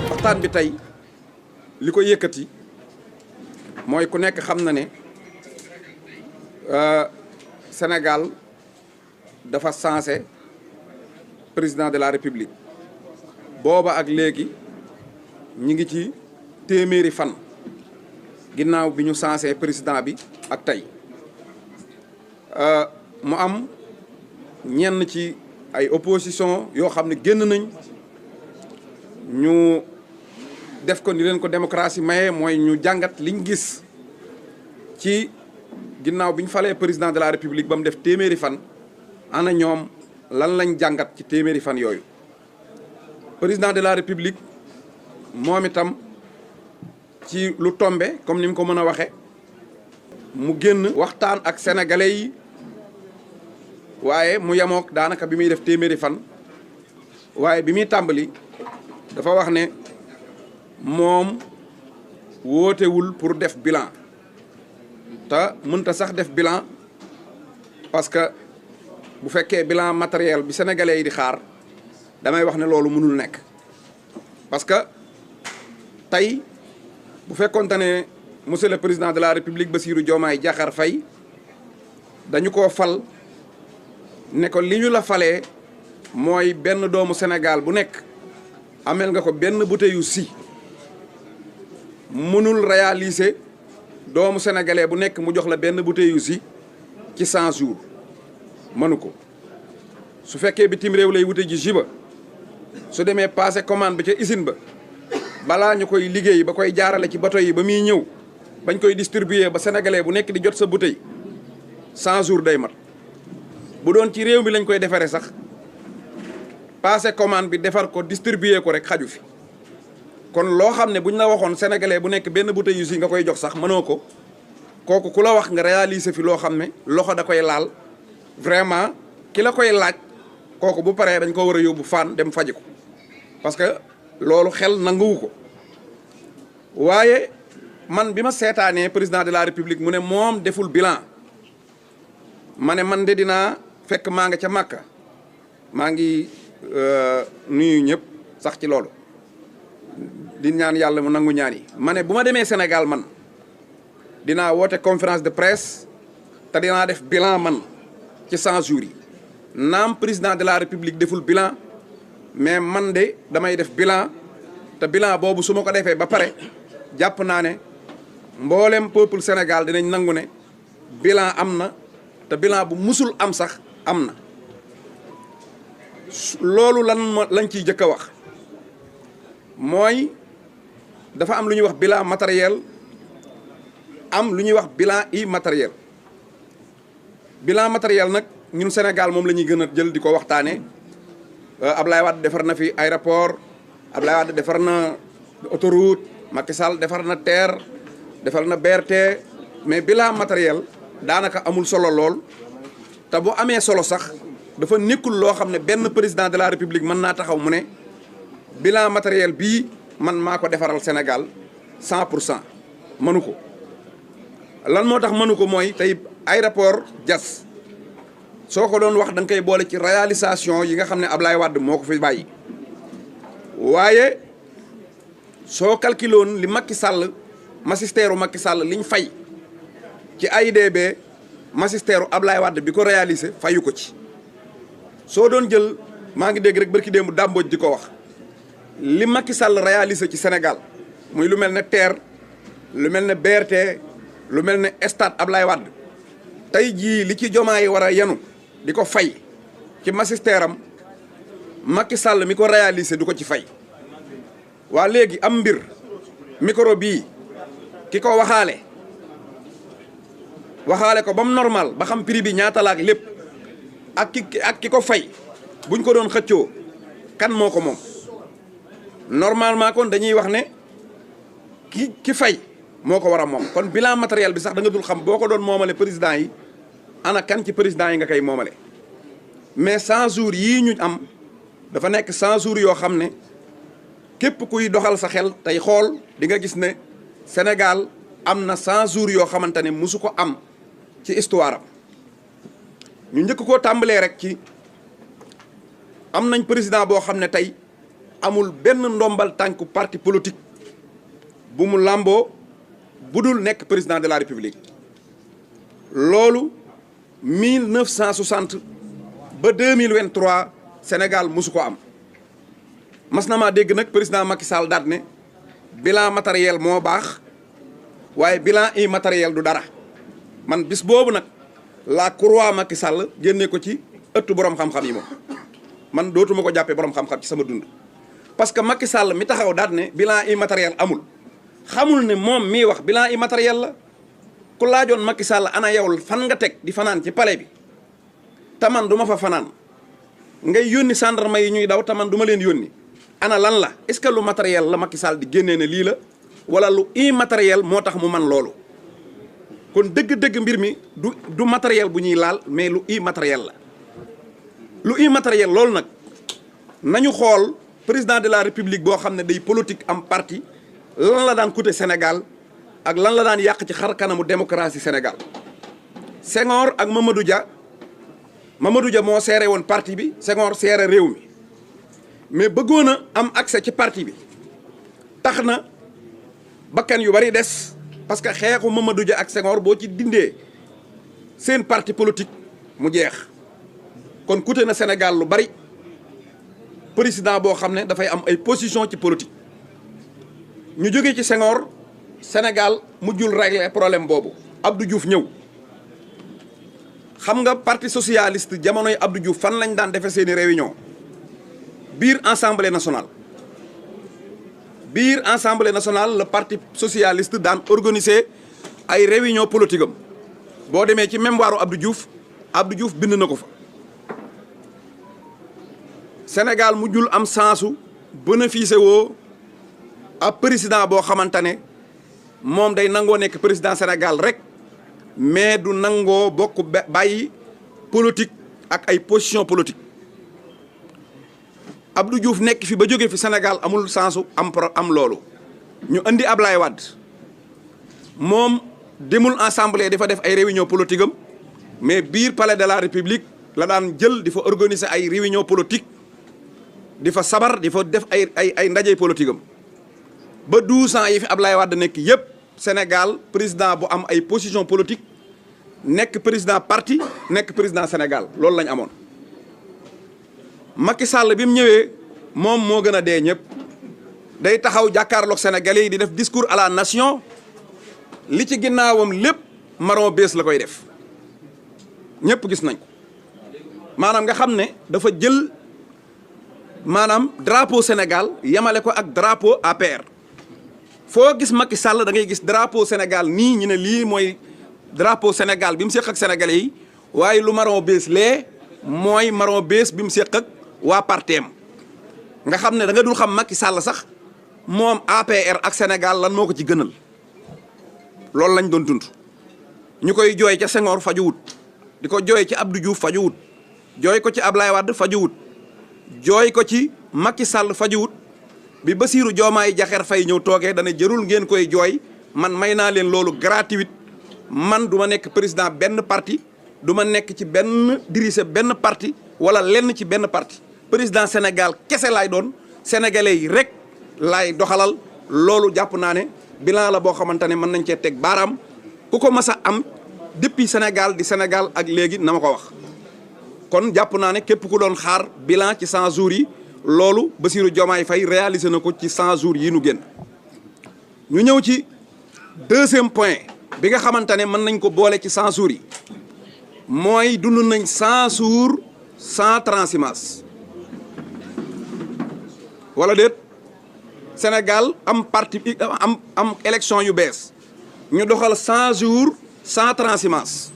waxtaan bi tey li ko yëkkati mooy ku nekk xam na ne Sénégal dafa censé président de la République booba ak léegi ñi ngi ci téeméeri fan ginnaaw bi ñu censé président bi ak tey mu am ñenn ci ay opposition yoo xam ne génn nañ ñu def ko ni leen ko démocratie maye mooy ñu jàngat liñ gis ci ginnaaw bi ñu falee président de la république ba mu def téeméeri fan ana ñoom lan lañ jàngat ci téeméeri fan yooyu. président de la république moom itam ci lu tombe comme ni mu ko mën a waxe mu génn waxtaan ak sénégalais yi waaye mu yemook daanaka bi muy def téeméeri fan waaye bi muy tàmbali dafa wax ne moom wootewul pour def bilan te mënta sax def bilan parce que bu fekkee bilan matériel bi sénégalais yi di xaar damay wax ne loolu mënul nekk. parce que tey bu fekkoonte ne monsieur le président de la république Bassirou Diomaye Diakhar Faye dañu koo fal ne ko li ñu la falee mooy benn doomu Sénégal bu nekk amel nga ko benn bouteille si mënul réaliser doomu sénégalais bu nekk mu jox la benn bouteille si ci 100 jours mënu ko. su fekkee bitim réew lay wute ji jiba su demee passé commande bi ca usine ba balaa ñu koy liggéey ba koy jaarale ci bateau yi ba muy ñëw bañ koy distribuer ba sénégalais bu nekk di jot sa bouteille 100 jours day mat. bu doon ci réew mi lañ koy defaree sax passé commande bi defar ko distribuer ko rek xaju fi kon loo xam ne buñ la waxoon sénégalais bu nekk benn bouteille si nga koy jox sax mënoo ko kooku ku la wax nga réaliser fi loo xam ne loxo da koy laal vraiment ki la koy laaj kooku bu paree dañ ko war a yóbbu fan dem faji ko parce que loolu xel nanguwu ko. waaye man bi ma seetaanee président de la république mu ne moom deful bilan ma ne man de dinaa fekk maa nga ca Màkka maa ngi nuyu ñëpp sax ci loolu di ñaan yàlla mu nangu ñaan yi. ma ne bu ma demee Sénégal man dinaa woote conférence de presse te dinaa def bilan man ci 100 jours yi. naam président de la république deful bilan mais man de damay def bilan te bilan boobu su ma ko defee ba pare jàpp naa ne mboolem peuple Sénégal dinañ nangu ne bilan am na te bilan bu musul am sax am na. loolu lañ ciy jëkk a wax mooy dafa am lu ñuy wax bilan matériel am lu ñuy wax bilan immatériel. bilan matériel nag ñun Sénégal moom la ñuy gën a jël di ko waxtaanee Ablaye Wade defar na fi aéroport Ablaye Wade defar na autoroute Macky Sall defar na TER defar na BRT mais bilan matériel daanaka amul solo lool te bu amee solo sax dafa nekkul loo xam ne benn président de la république mën naa taxaw mu ne bilan matériel bii man maa ko defaral Sénégal 100% mënu ko. lan moo tax mënu ko mooy tey aéroport Diass soo ko doon wax da nga koy boole ci réalisation yi nga xam ne Ablaye Wade moo ko fi bàyyi waaye soo calculé woon li Macky Sall magistère u Macky Sall liñ fay ci AIBD magistère u Ablaye Wade bi ko réalisé fayu ko ci. soo doon jël maa ngi dégg rek barki démb dàmbooj di ko wax li Macky Sall réalisé ci Sénégal muy lu mel ne TER lu mel ne BRT lu mel ne stade Ablaye Wade tey jii li ci Diomaye war a yenu di ko fay ci magistère am Macky Sall mi ko réalisé du ko ci fay. waa léegi am mbir micro bii ki ko waxaale ko ba mu normal ba xam prix bi ñaata la ak lépp ak ki ko fay buñ ko doon xëccoo kan moo ko moom. normalement kon dañuy wax ne ki fay moo ko war a moom kon bilan matériel bi sax da nga dul xam boo ko doon moomale président yi ana kan ci président yi nga koy moomale mais 100 jours yii ñu am dafa nekk 100 jours yoo xam ne képp kuy doxal sa xel tey xool di nga gis ne Sénégal am na 100 jours yoo xamante ne musu ko am ci histoire am ñu njëkk koo tàmbalee rek ci am nañ président boo xam ne tey amul benn ndombal tànku parti politique bu mu làmboo bu dul nekk président de la république loolu 1960 ba 2023 Sénégal musu ko am mas na maa dégg nag président Macky Sall daat ne bilan matériel moo baax waaye bilan immatériel du dara man bis boobu nag la croix Macky Sall génne ko ci ëttu borom xam-xam yi moom man dootuma ko jàppee borom xam-xam ci sama dund. parce que Macky Sall mi taxaw daat ne bilan immatériel amul xamul ne moom mii wax bilan immatériel la ku laajoon Macky Sall ana yow fan nga teg di fanaan ci palais bi te man du ma fa fanaan ngay yónni gendarme yi ñuy daw te man du ma leen yónni ana lan la est-ce que lu matériel la Macky Sall di génnee ne lii la wala lu immatériel moo tax mu man loolu kon dëgg-dëgg mbir mi du matériel bu ñuy laal mais lu immatériel la lu immatériel loolu nag nañu xool président de la république boo xam ne day politique am parti lan la daan coûter Sénégal ak lan la daan yàq ci xar kanamu démocratie Sénégal Senghor ak Mamadou Dia moo seere woon parti bi Senghor seere réew mi mais bëggoon a am accès ci parti bi tax na bakkan yu bari des parce que xeexu Mamadou Dia ak Senghor boo ci dindee seen parti politique mu jeex kon coûté na Sénégal lu bari président boo xam ne dafay am ay position ci politique ñu jógee ci Senghor Sénégal mujjul régler problème boobu Abdou Diouf ñëw xam nga parti socialiste jamonoy Abdou Diouf fan lañ daan defee seeni réunion biir assemblée nationale le parti socialiste daan organiser ay réunion politique am boo demee ci mémoire Abdou Diouf bind na ko fa Sénégal mujjul am sansu bénéficié woo ab président boo xamante ne moom day nangoo nekk président Sénégal rek mais du nangoo bokk bàyyi politique ak ay position politique Abdou Diouf nekk fi ba jóge fi Sénégal amul sansu am loolu ñu indi Ablaye Wade moom demul assemblée dafa def ay réunion politique am mais biir palais de la république la daan jël di fa organiser ay réunion politique di fa sabar di fa def ay ndaje politique am ba 12 ans yi fi Ablaye Wade nekk yépp Sénégal président bu am ay position politique nekk président parti nekk président Sénégal loolu lañ amoon Macky Sall bi mu ñëwee moom moo gën a dee ñëpp day taxaw jàkkaarloog Sénégalais yi di def discours à la nation li ci ginnaawam lépp marron bees la koy def ñëpp gis nañ ko maanaam nga xam ne dafa jël maanaam drapeau Sénégal yemale ko ak drapeau APR foo gis Macky Sall da ngay gis drapeau Sénégal nii ñu ne lii mooy drapeau Sénégal bi mu séq ak Sénégalais yi waaye lu marron bees lee mooy marron bees bi mu séq ak waa parteem nga xam ne da nga dul xam Macky Sall sax moom APR ak Sénégal lan moo ko ci gënal loolu lañ doon dund ñu koy jooy ca Senghor fajuwut di ko jooy ci Abdou Diouf fajuwut jooy ko ci Ablaye Wade fajuwut jooy ko ci Macky Sall fajuwut bi Bassirou Diomaye Diakhar Faye ñëw toogee dana jërul ngeen koy jooy man may naa leen loolu gratuit man du ma nekk président benn parti du ma nekk ci benn diriger benn parti wala lenn ci benn parti président Sénégal kese laay doon sénégalais yi rek laay doxalal loolu jàpp naa ne bilan la boo xamante ne mën nañ cee teg baaraam ku ko mas a am depuis Sénégal di Sénégal ak léegi na ma ko wax kon jàpp naa ne képp ku doon xaar bilan ci 100 jours yi loolu Bassirou Diomaye Faye réalisé na ko ci 100 jours yi nu génn ñu ñëw ci deuxième point bi nga xamante ne mën nañ ko boole ci 100 jours yi mooy dund nañ 100 jours sans transhumance wala déet Sénégal am parti am élection yu bees ñu doxal 100 jours sans transhumance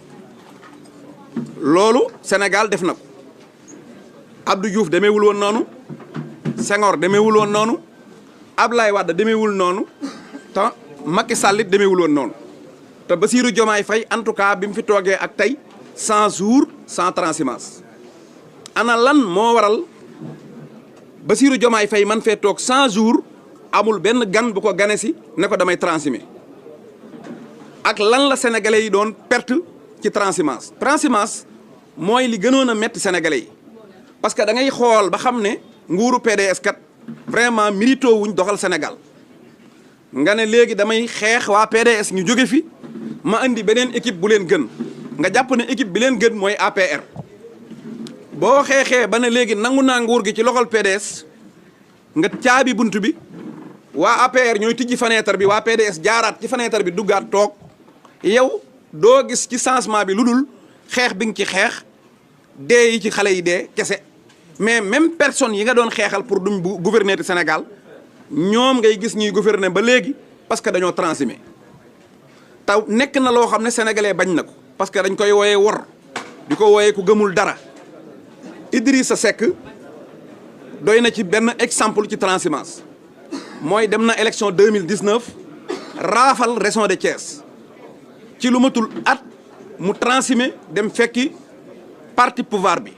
loolu Sénégal def na ko Abdou Diouf demeewul woon noonu Senghor demeewul woon noonu Ablaye Wade demeewul noonu te Macky Sall it demeewul woon noonu te Bassirou Diomaye Faye en tout cas bi mu fi toogee ak tey 100 jours sans transhumance ana lan moo waral Bassirou Diomaye Faye man fee toog 100 jours amul benn gan bu ko gane si ne ko damay transhumé ak lan la sénégalais yi doon perte ci transhumance. Transhumance mooy li gënoon a metti sénégalais yi parce que da ngay xool ba xam ne nguuru PDS kat vraiment mérito wuñ doxal Sénégal nga ne léegi damay xeex waa PDS ñu jóge fi ma indi beneen équipe bu leen gën nga jàpp ne équipe bi leen gën mooy APR. boo xeexee ba ne léegi nangu naa nguur gi ci loxol PDS nga caabi bunt bi waa APR ñooy tijji fenêtre bi waa PDS jaaraat ci fenêtre bi duggaat toog yow doo gis ci changement bi lu dul xeex bi nga ci xeex dee yi ci xale yi dee kese mais même personne yi nga doon xeexal pour duñ gouverner du Sénégal ñoom ngay gis ñuy gouverner ba léegi parce que dañoo transhumé taw nekk na loo xam ne sénégalais bañ na ko parce que dañ koy wooyee wor di ko wooyee ku gëmul dara. Idrissa Seck doy na ci benn exemple ci transhumance mooy dem na élection 2019 raafal région de Thiès ci lu matul at mu transhumé dem fekki parti pouvoir bi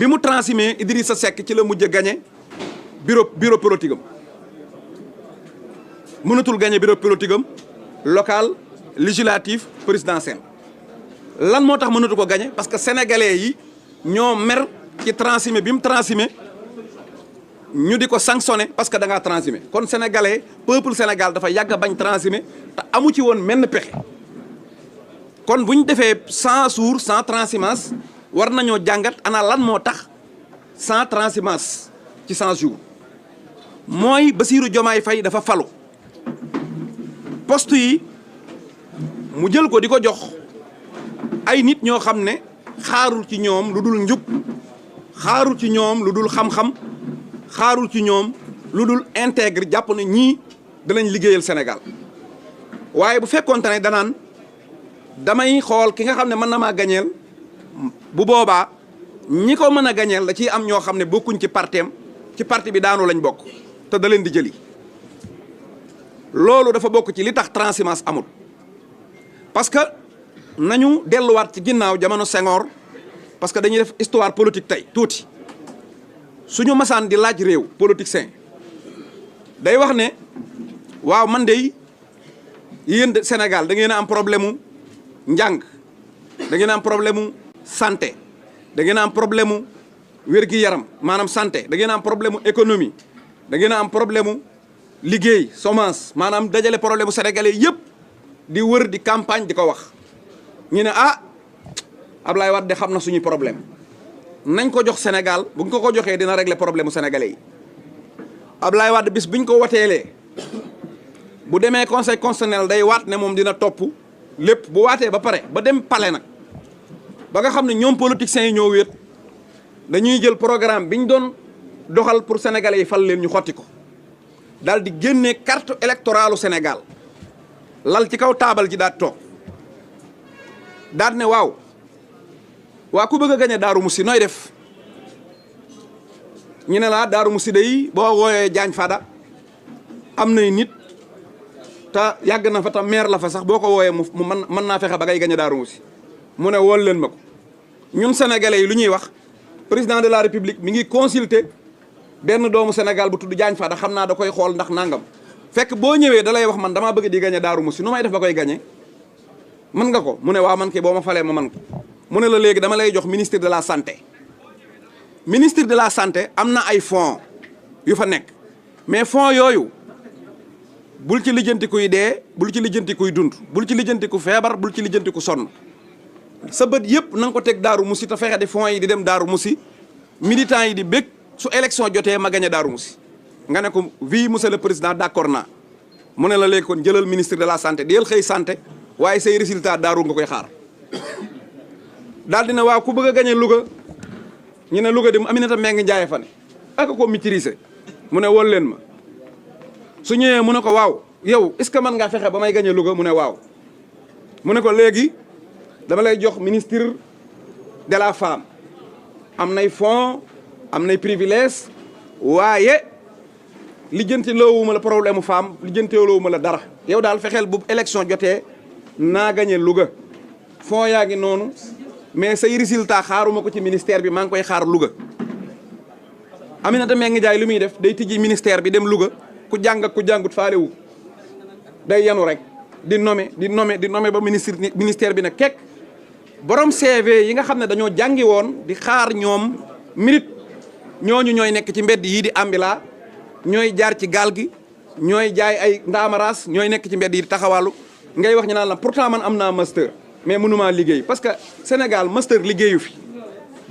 mu transhumé Idrissa Seck ci la mujj a gagné bureau politique am mënatul gagné bureau politique am local législatif présidentiel lan moo tax mënatu ko gagné parce que sénégalais yi ñoo mer ci transhumé bi mu transhumé ñu di ko sanctionné parce que da ngaa transhumé kon sénégalais peuple Sénégal dafa yàgg a bañ transhumé te amu ci woon menn pexe kon bu ñu defee 100 jours sans transhumance war nañoo jàngat ana lan moo tax sans transhumance ci 100 jours mooy Bassirou Diomaye Faye dafa falu poste yi mu jël ko di ko jox ay nit ñoo xam ne xaarul ci ñoom lu dul njub xaarul ci ñoom lu dul xam-xam xaarul ci ñoom lu dul intègre jàpp ne ñii danañ liggéeyal Sénégal waaye bu fekkoonte ne danaan damay xool ki nga xam ne mën na maa gañeel bu boobaa ñi ko mën a gañeel da ciy am ñoo xam ne bokkuñ ci parteem ci parti bi daanu lañ bokk te da leen di jëli loolu dafa bokk ci li tax transhumance amul parce que nañu delluwaat ci ginnaaw jamono Senghor parce que dañuy def histoire politique tey tuuti suñu masaan di laaj réew politicien day wax ne waaw man de yéen Sénégal da ngeen a am problème mu njàng da ngeen a am problème mu santé da ngeen a am problème mu wér-gi-yaram maanaam santé da ngeen a am problème mu économie da ngeen a am problème mu liggéey chômage maanaam dajale problème mu sénégalais yëpp di wër di campagne di ko wax. ñu ne ah Ablaye Wade de xam na suñuy problème nañ ko jox Sénégal bu ñu ko joxee dina régler problème mu sénégalais yi Ablaye Wade bis buñ ko wateelee bu demee conseil constitutionnel day waat ne moom dina topp lépp bu waatee ba pare ba dem palais nag ba nga xam ne ñoom politiciens yi ñoo wéet dañuy jël programme bi ñu doon doxal pour sénégalais yi fal leen ñu xotti ko daal di génne carte électorale Sénégal lal ci kaw taabal ji daal toog. daal ne waaw ku bëgg a gañe Daaru Musi nooy def ñu ne laa Daaru Musi day boo wooyee Diagne Fada am nay nit te yàgg na fa tam maire la fa sax boo ko wooyee mu mën naa fexe ba ngay gañe Daaru Musi mu ne wool leen ma ko ñun sénégalais yi lu ñuy wax président de la république mi ngi consulter benn doomu Sénégal bu tudd Diagne Fada xam naa da koy xool ndax nangam fekk boo ñëwee da lay wax man damaa bëgg di gañe Daaru Musi nu may def ba koy gañe mën nga ko mu ne waaw man kay boo ma falee ma man ko mu ne la léegi dama lay jox ministre de la santé ministre de la santé am na ay fonds yu fa nekk mais fonds yooyu bul ci lijjanti kuy dee bul ci lijjanti kuy dund bul ci lijjanti ku feebar bul ci lijjanti ku sonn sa bët yëpp na nga ko teg Daaru Musi te fexe di fonds yi di dem Daaru Musi militants yi di bég su élection jotee ma gañe Daaru Musi nga ne ko oui monsieur le président d'accord naa mu ne la léegi kon jëlal ministre de la santé del xëy santé waaye say résultat Daaru nga koy xaar daal dina waaw ku bëgg a gañe Louga ñu ne Louga di Aminata Mbengue Ndiaye fa ne ak ko maîtriser mu ne wol leen ma su ñëwee mu ne ko waaw yow est-ce que mën ngaa fexe ba may gañe Louga mu ne waaw mu ne ko léegi dama lay jox ministre de la femme am nay fonds am nay privilège waaye lijjanti loowuma la problème mu femme lijjanti loowuma la dara yow daal fexeel bu élection jotee naa gañe Louga fonds yaa ngi noonu mais say résultat xaaruma ko ci ministère bi maa ngi koy xaar Louga Aminata Mbengue Ndiaye li muy def day tijji ministère bi dem Louga ku jàng ak ku jàngut faalewu day yanu rek di nommer ba ministère bi nag kekk borom CV yi nga xam ne dañoo jàngi woon di xaar ñoom mérite ñooñu ñooy nekk ci mbedd yii di ambila ñooy jaar ci gaal gi ñooy jaay ay ndaamaraas ñooy nekk ci mbedd yi di taxawaalu ngay wax ñu naan la pourtant man am naa master mais mënumaa liggéey parce que Sénégal master liggéeyu fi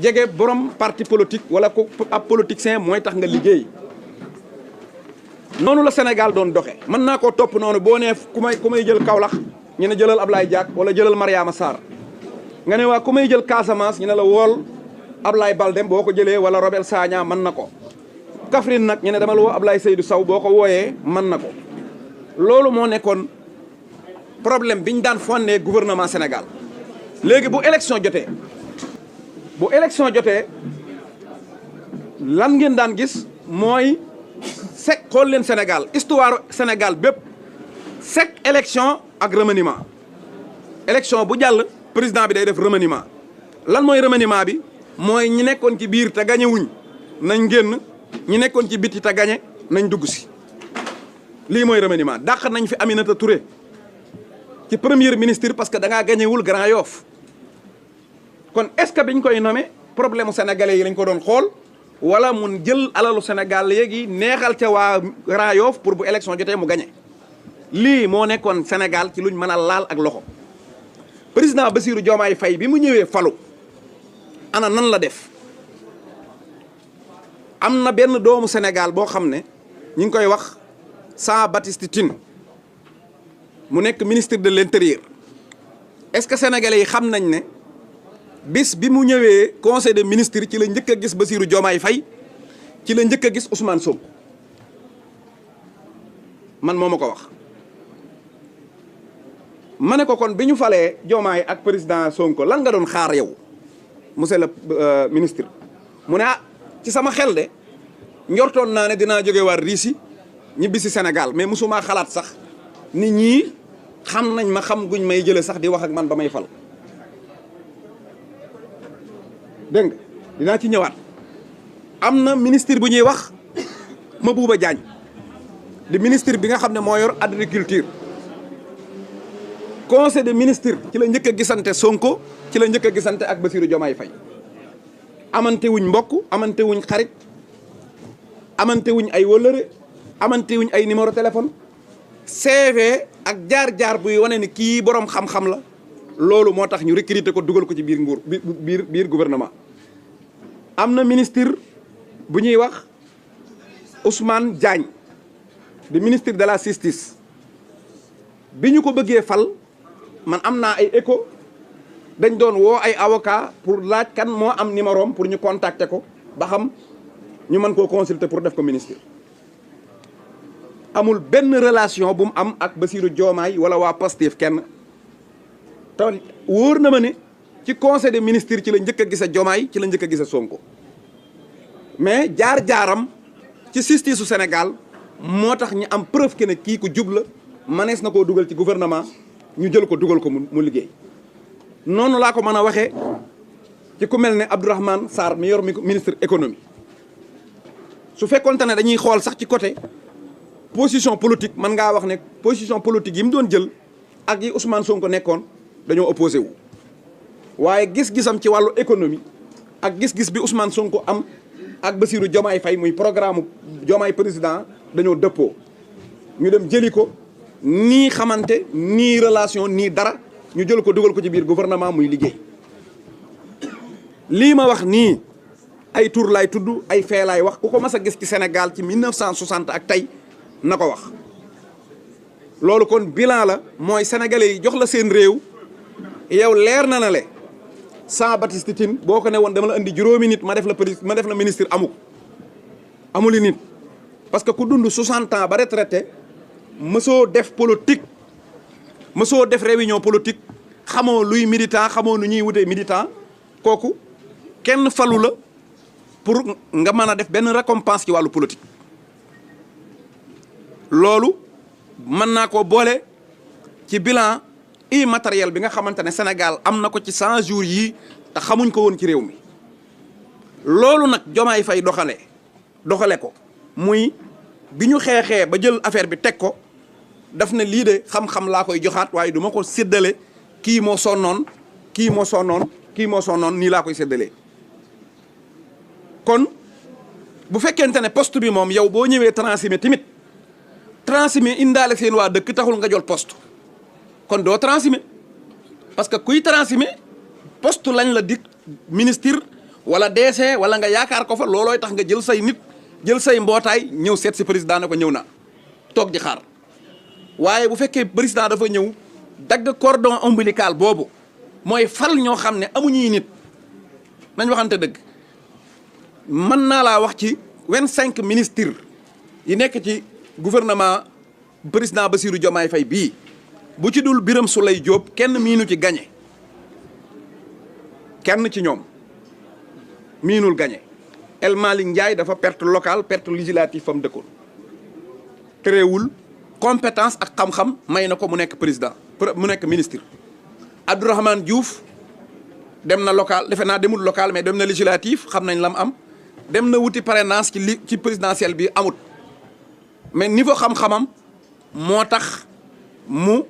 jege borom parti politique wala ko ab politicien mooy tax nga liggéey noonu la Sénégal doon doxe mën naa koo topp noonu boo nee ku may jël Kaolack ñu ne jëlal Ablaye Diack wala jëlal Mariama Sarr nga ne waa ku may jël Casamance ñu ne la wool Ablaye Baldé boo ko jëlee wala Robert Sagna mën na ko Kaffrine nag ñu ne dama la woo Ablaye Seydou Sow boo ko wooyee mën na ko loolu moo nekkoon problème bi ñu daan fondé gouvernement Sénégal léegi bu élection jotee lan ngeen daan gis mooy xool leen Sénégal histoire Sénégal bépp chaque élection ak remaniement élection bu jàll président bi day def remaniement lan mooy remaniement bi mooy ñi nekkoon ci biir te gañe wuñ nañ génn ñi nekkoon ci biti te gañe nañ dugg si lii mooy remaniement dàq nañ fi Aminata Touré ci premier ministre parce que da ngaa gañewul Grand Yoff kon est-ce que biñ koy nommé problème mu sénégalais yi lañ ko doon xool wala mun jël alalu Sénégal léegi neexal ca waa Grand Yoff pour bu élection jotee mu gañe lii moo nekkoon Sénégal ci luñ mën a laal ak loxo président Bassirou Diomaye Faye bi mu ñëwee falu ana nan la def am na benn doomu Sénégal boo xam ne ñu ngi koy wax Jean-Baptiste Tine mu nekk ministre de l'intérieur est-ce que sénégalais yi xam nañ ne bis bi mu ñëwee conseil des ministres ci la njëkk a gis Bassirou Diomaye Faye ci la njëkk a gis Ousmane Sonko man moo ma ko wax ma ne ko kon bi ñu falee Diomaye ak président Sonko lan nga doon xaar yow monsieur le ministre mu ne ci sama xel de njortoon naa ne dinaa jóge waar Russie ñibbi si Sénégal mais mosumaa xalaat sax nit ñi xam nañ ma xam guñ may jële sax di wax ak man ba may fal dégg nga dinaa ci ñëwaat am na ministre bu ñuy wax Mabouba Diagne di ministre bi nga xam ne moo yor agriculture conseil des ministres ci la njëkk a gisante Sonko ci la njëkk a gisante ak Bassirou Diomaye Faye amante wuñ mbokk amante wuñ xarit amante wuñ ay wëllëre amante wuñ ay numéro téléphone CV ak jaar-jaar buy wane ni kii borom xam-xam la loolu moo tax ñu recruter ko dugal ko ci biir gouvernement am na ministre bu ñuy wax Ousmane Diagne di ministre de la justice bi ñu ko bëggee fal man am naa ay écho dañ doon woo ay avocat pour laaj kan moo am numéro am pour ñu contacter ko ba xam ñu mën koo consulter pour def ko ministre amul benn relation bu mu am ak Bassirou Diomaye wala waa Pastef kenn te wóor na ma ne ci conseil des ministres ci la njëkk a gisa Diomaye ci la njëkk a gisa Sonko mais jaar-jaaram ci justice su Sénégal moo tax ñu am preuve que ne kii ku jub la manees na koo dugal ci gouvernement ñu jël ko dugal ko mu liggéey noonu laa ko mën a waxee ci ku mel ne Abdourahmane Sarr mi yor ministre économie su fekkonte ne dañuy xool sax ci côté position politique mën ngaa wax ne position politique yi mu doon jël ak yi Ousmane Sonko nekkoon dañoo opposé wu waaye gis-gisam ci wàllu économie ak gis-gis bi Ousmane Sonko am ak Bassirou Diomaye Faye muy programme Diomaye président dañoo dëppoo ñu dem jëli ko nii xamante nii relation nii dara ñu jël ko dugal ko ci biir gouvernement muy liggéey lii ma wax nii ay tur laay tudd ay fee laay wax ku ko mas a gis ci Sénégal ci 1960 ak tey na ko wax loolu kon bilan la mooy sénégalais yi jox la seen réew yow leer na le Jean-Baptiste Tine boo ko ne woon dama la indi juróomi nit ma def la ministre amuli nit parce que ku dund 60 ans ba retraité mësoo def politique mësoo def réunion politique xamoo luy militant xamoo nu ñuy wutee militant kooku kenn falu la pour nga mën a def benn récompense ci wàllu politique loolu mën naa ko boole ci bilan immatériel bi nga xamante ne Sénégal am na ko ci 100 jours yii te xamuñ ko woon ci réew mi loolu nag Diomaye Faye doxalee doxale ko muy bi ñu xeexee ba jël affaire bi teg ko daf ne lii de xam-xam laa koy joxaat waaye du ma ko séddale kii moo sonnoon kii moo sonnoon kii moo sonnoon nii laa koy séddalee. kon bu fekkente ne poste bi moom yow boo ñëwee transmettre tamit transmettre indaale seen waa dëkk taxul nga jot poste kon doo transmettre parce que kuy transmettre poste lañ la dik ministre wala DC wala nga yaakaar ko fa loolooy tax nga jël say nit jël say mbootaay ñëw seet si président ne ko ñëw naa toog di xaar waaye bu fekkee président dafa ñëw dagg cordon ombilical boobu mooy fal ñoo xam ne amuñuy nit nañ waxante dëgg. mën naa laa wax ci 25 ministres yi nekk ci gouvernement président Bassirou Diomaye Faye bii bu ci dul Birame Souleye Diop kenn miinu ci gagné kenn ci ñoom miinul gagné El Malick Ndiaye dafa perte local perte législative fam dëkkoon terewul compétence ak xam-xam may na ko mu nekk président mu nekk ministre. Abdourahmane Diouf dem na local defe naa demul local mais dem na législatif xam nañ lam am dem na wuti parrainage ci présidentielle bi amut mais niveau xam-xamam moo tax mu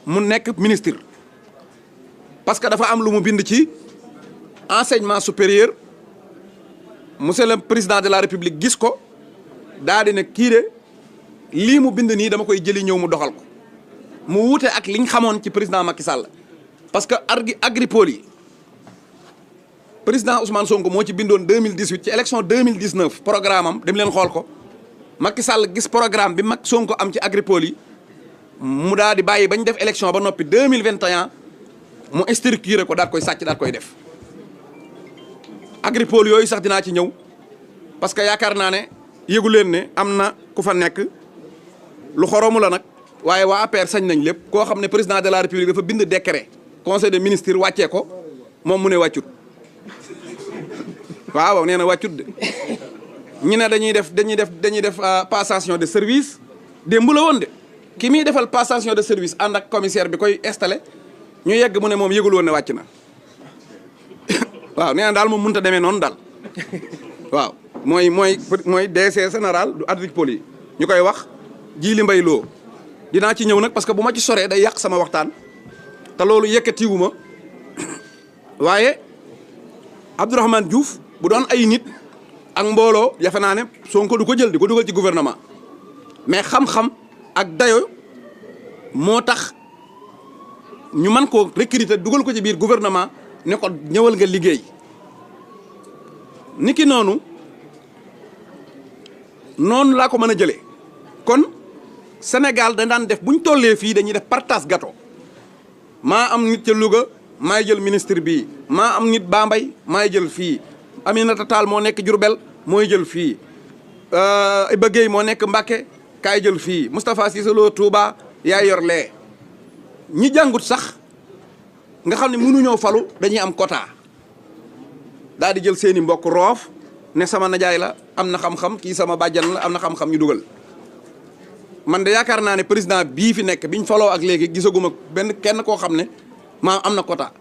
nekk ministre parce que dafa am lu mu bind ci enseignement supérieur monsieur le président de la république gis ko daa di ne kii de lii mu bind nii dama koy jëli ñëw mu doxal ko mu wuute ak liñ xamoon ci président Macky Sall parce que Agripol yi président Ousmane Sonko moo ci bindoon 2018 ci élection 2019 programme am dem leen xool ko Macky Sall gis programme bi Macky Sonko am ci Agripol yi mu daal di bàyyi bañ def élection ba noppi 2021 mu structuré ko daal koy sàcc daal koy def Agripol yooyu sax dinaa ci ñëw parce que yaakaar naa ne yëgu leen ne am na ku fa nekk lu xoromu la nag waaye waa APR sañ nañ lépp koo xam ne président de la république dafa bind décret conseil des ministres wàccee ko moom mu ne wàccut waaw nee na wàccut de ñu ne dañuy def passation de service démb la woon de ki muy defal passation de service ànd ak commissaire bi koy installé ñu yegg mu ne moom yëgul woon ne wàcc na waaw nee na daal moom mënut a demee noonu daal waaw mooy DC général du Agripol yi ñu koy wax Djily Mbaye Lo dinaa ci ñëw nag parce que bu ma ci soree day yàq sama waxtaan te loolu yëkkatiwu ma waaye Abdourahmane Diouf bu doon ay nit ak mbooloo yafe naa ne Sonko du ko jël di ko dugal ci gouvernement mais xam-xam ak dayo moo tax ñu mën koo recruter dugal ko ci biir gouvernement ne ko ñëwal nga liggéey niki noonu laa ko mën a jëlee kon Sénégal dañ daan def bu ñu tollee fii dañuy def partage gâteau maa am nit ca Louga maay jël ministre bii maa am nit Bambey maay jël fii Aminata Tall moo nekk Diourbel mooy jël fii Iba Guèye moo nekk Mbacké kaay jël fii Moustapha Cissé Lo Touba yaay yor lee ñi jàngut sax nga xam ne mënuñoo falu dañuy am quota daal di jël seeni mbokk roof ne sama najaay la am na xam-xam kii sama bàjjan la am na xam-xam ñu dugal man de yaakaar naa ne président bii fi nekk biñ faloo ak léegi gisaguma kenn koo xam ne maa am na quota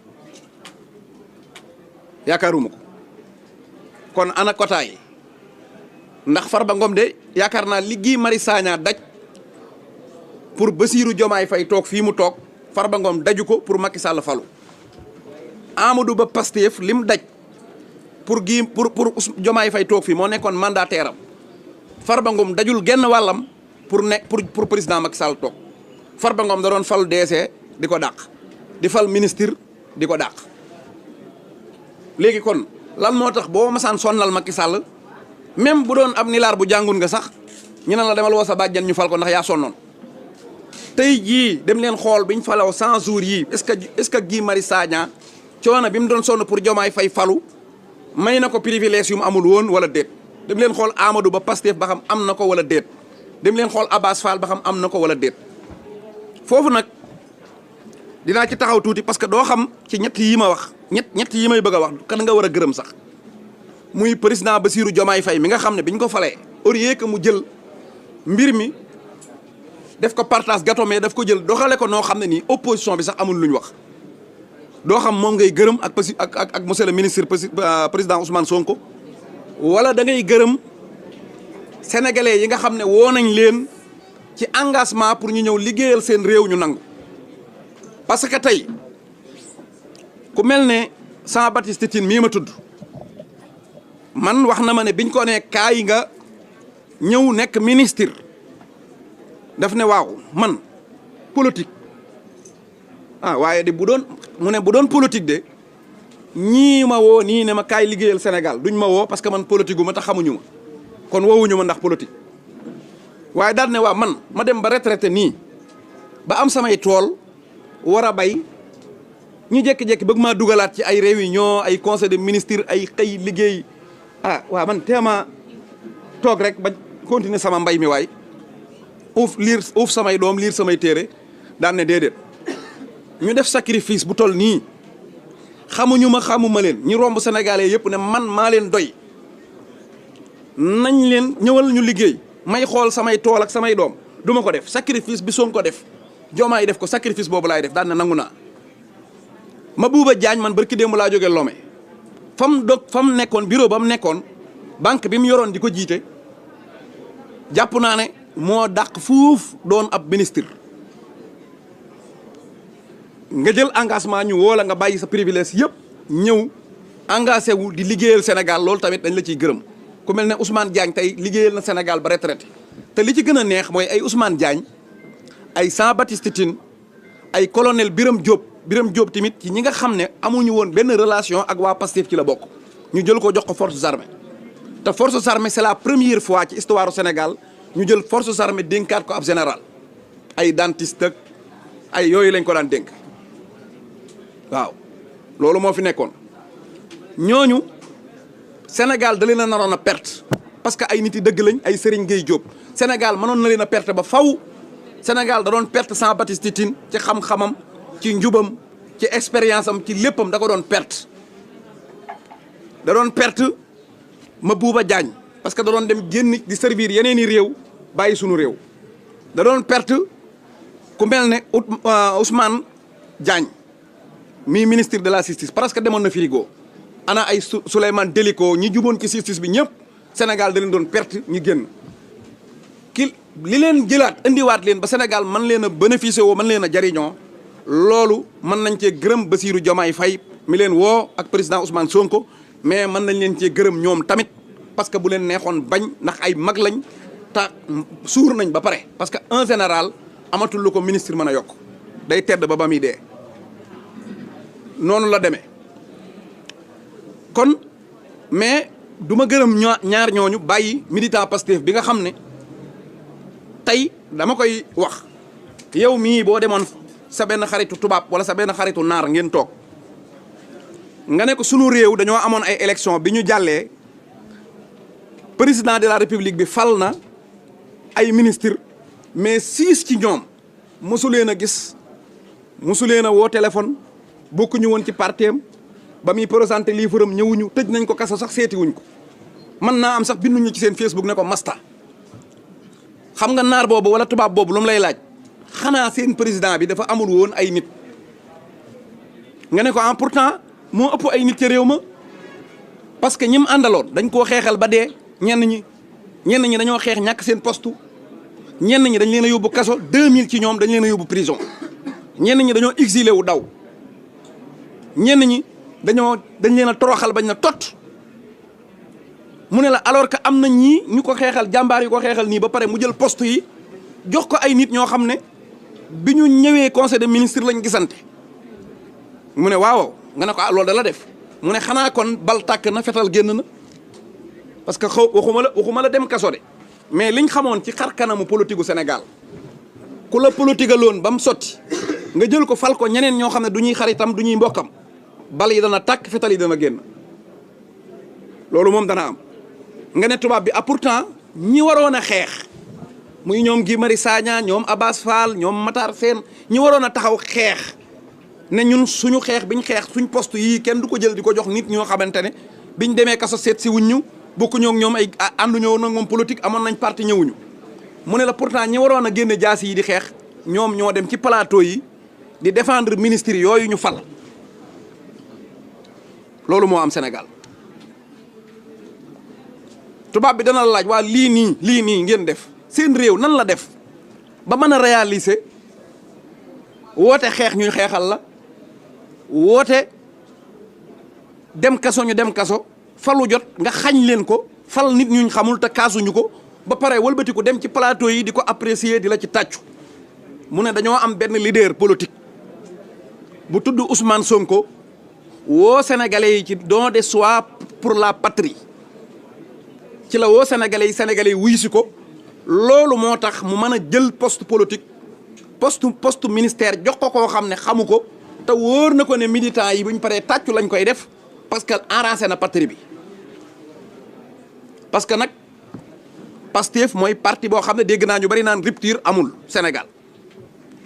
yaakaaruma ko kon ana quota yi ndax Farba Ngom de yaakaar naa li Guy Marius Sagna daj pour Bassirou Diomaye Faye toog fii mu toog Farba Ngom daju ko pour Macky Sall falu Amadou Ba Pastef lim daj pour Diomaye Faye toog fii moo nekkoon mandataire am Farba Ngom dajul genn wàllam pour président Macky Sall toog Farba Ngom da doon fal DC di ko dàq di fal ministre di ko dàq léegi kon lan moo tax boo masaan sonnal Macky Sall même bu doon ab nilaar bu jàngun nga sax ñu ne la demal woo sa bàjjan ñu fal ko ndax yaa sonnoon tey jii dem leen xool biñ falaw 100 jours yii est-ce que Guy Marius Sagna coono bi mu doon sonn pour Diomaye Faye falu may na ko privilège yu mu amul woon wala déet dem leen xool Amadou Ba Pastef ba xam am na ko wala déet dem leen xool Abass Fall ba xam am na ko wala déet foofu nag dinaa ci taxaw tuuti parce que doo xam ci ñett yi ma wax ñett yi may bëgg a wax kan nga war a gërëm sax muy président Bassirou Diomaye Faye mi nga xam ne biñ ko falee au lieu que mu jël mbir mi def ko partage gâteau mais daf ko jël doxale ko noo xam ne nii opposition bi sax amul lu ñu wax doo xam moom ngay gërëm ak monsieur le ministre président Ousmane Sonko wala da ngay gërëm sénégalais yi nga xam ne woo nañ leen ci engagement pour ñu ñëw liggéeyal seen réew ñu nangu. parce que tey ku mel ne Jean-Baptiste Tine mii ma tudd man wax na ma ne biñ ko ne kaay nga ñëw nekk ministre daf ne waaw man politique waaye de bu doon mu ne bu doon politique de ñii ma woo nii ne ma kaay liggéeyal Sénégal duñ ma woo parce que man politique gu ma tax xamuñu ma kon woowuñu ma ndax politique. waaye daal ne waaw man ma dem ba retraité nii ba am samay tool war a bay ñu jékki-jékki bëgg maa dugalaat ci ay réunion ay conseil de ministre ay xëy liggéey waaw man teema toog rek ba continuer sama mbay mi waay uuf samay doom liir samay téere daan ne déedéet ñu def sacrifice bu toll nii xamuñu ma xamuma leen ñi romb sénégalais yëpp ne man maa leen doy nañ leen ñëwal ñu liggéey may xool samay tool ak samay doom du ma ko def sacrifice bi Sonko def Diomaye def ko sacrifice boobu laay def daan ne nangu naa. Mabouba Diagne man barki démb laa jógee Lomé fam nekkoon bureau ba mu nekkoon banque bi mu yoroon di ko jiite jàpp naa ne moo dàq fuuf doon ab ministre. nga jël engagement ñu woo la nga bàyyi sa privilège yëpp ñëw engagé wu di liggéeyal Sénégal loolu tamit dañ la ciy gërëm ku mel ne Ousmane Diagne tey liggéeyal na Sénégal ba retraité te li ci gën a neex mooy ay Ousmane Diagne ay Jean-Baptiste Tine ay colonel Birame Diop tamit ci ñi nga xam ne amuñu woon benn relation ak waa Pastef ci la bokk ñu jël ko jox ko forces armées te forces armées c'est la première fois ci histoire du Sénégal ñu jël forces armées dénkaat ko ab général ay dentiste ak ay yooyu lañ ko daan dénk waaw loolu moo fi nekkoon ñooñu Sénégal da leen a naroon a perte parce que ay nit yi dëgg lañ ay Serigne Gueye Diop Sénégal mënoon na leen a perte ba faw Sénégal da doon perte Jean-Baptiste Tine ci xam-xamam ci njubam ci expérience am ci léppam da ko doon perte da doon perte Mabouba Diagne parce que da doon dem génn di servir yeneen i réew bàyyi sunu réew da doon perte ku mel ne Ousmane Diagne mi ministre de la justice parce que demoon na frigo ana ay Souleymane Déliko ñi juboon ci justice bi ñëpp Sénégal da leen doon perte ñu génn li leen jëlaat indiwaat leen ba Sénégal mën leen a bénéficier woo mën leen a jariñoo loolu mën nañ cee gërëm Bassirou Diomaye Faye mi leen woo ak président Ousmane Sonko mais mën nañ leen cee gërëm ñoom tamit parce que bu leen neexoon bañ ndax ay mag lañ ta suur nañ ba pare parce que en général amatul lu ko ministre mën a yokk day tedd ba muy dee noonu la demee kon mais du ma gërëm ñaar ñooñu bàyyi militant Pastef bi nga xam ne tey dama koy wax yow mii boo demoon sa benn xaritu tubaab wala sa benn xaritu naar ngeen toog nga ne ko sunu réew dañoo amoon ay élection bi ñu jàllee président de la république bi fal na ay ministre mais 6 ci ñoom mosu leen a gis mosu leen a woo téléphone bokkuñu woon ci parteem ba muy présenté livre am ñëwuñu tëj nañ ko kaso sax seetiwuñ ko mën naa am sax binduñu ci seen Facebook ne ko masta xam nga naar boobu wala tubaab boobu lu mu lay laaj xanaa seen président bi dafa amul woon ay nit nga ne ko pourtant moo ëpp ay nit ci réew ma parce que ñi mu àndaloon dañ koo xeexal ba dee ñenn ñi dañoo xeex ñàkk seen poste ñenn ñi dañ leen a yóbbu kaso 2000 ci ñoom dañ leen a yóbbu prison ñenn ñi dañoo exilé wu daw ñenn ñi dañ leen a toroxal bañ na tot mu ne la alors que am na ñii ñu ko xeexal jàmbaar yu ko xeexal nii ba pare mu jël poste yi jox ko ay nit ñoo xam ne bi ñu ñëwee conseil des ministres lañ gisante mu ne waaw nga ne ko loolu da la def mu ne xanaa kon bal tàkk na fetal génn na parce que waxuma la dem kaso de mais liñ xamoon ci xar kanamu politique gu Sénégal ku la politique loon ba mu sotti nga jël ko fal ko ñeneen ñoo xam ne du ñuy xaritam du ñuy mbokkam bal yi dana tàkk fetal yi dana génn loolu moom dana am. nga ne tubaab bi pourtant ñi waroon a xeex muy ñoom Guy Marius Sagna ñoom Abass Fall ñoom Matar Sène ñi waroon a taxaw xeex ne ñun suñu xeex biñ xeex suñ poste yii kenn du ko jël di ko jox nit ñoo xamante ne biñ demee kaso seet si wuñ ñu bokkuñoo ak ñoom ay ànduñoo nag moom politique amoon nañ parti ñëwuñu mu ne la pourtant ñi waroon a génne jaas yi di xeex ñoom ñoo dem ci plateau yi di défendre ministre yooyu ñu fal loolu moo am Sénégal tubaab bi dana la laaj waa lii nii ngeen def seen réew nan la def ba mën a réaliser woote xeex ñuy xeexal la woote dem kaso ñu dem kaso falu jot nga xañ leen ko fal nit ñuñ xamul te kaasuñu ko ba pare wëlbatiku dem ci plateau yi di ko apprécier di la ci tàccu mu ne dañoo am benn leader politique bu tudd Ousmane Sonko woo sénégalais yi ci don de soi pour la patrie ci la woo sénégalais yi wuyu si ko loolu moo tax mu mën a jël poste politique poste ministère jox ko koo xam ne xamu ko te wóor na ko ne militants yi bu ñu paree tàccu lañ koy def parce que arrangé na patrie bi parce que nag Pastef mooy parti boo xam ne dégg naa ñu bari naan rupture amul Sénégal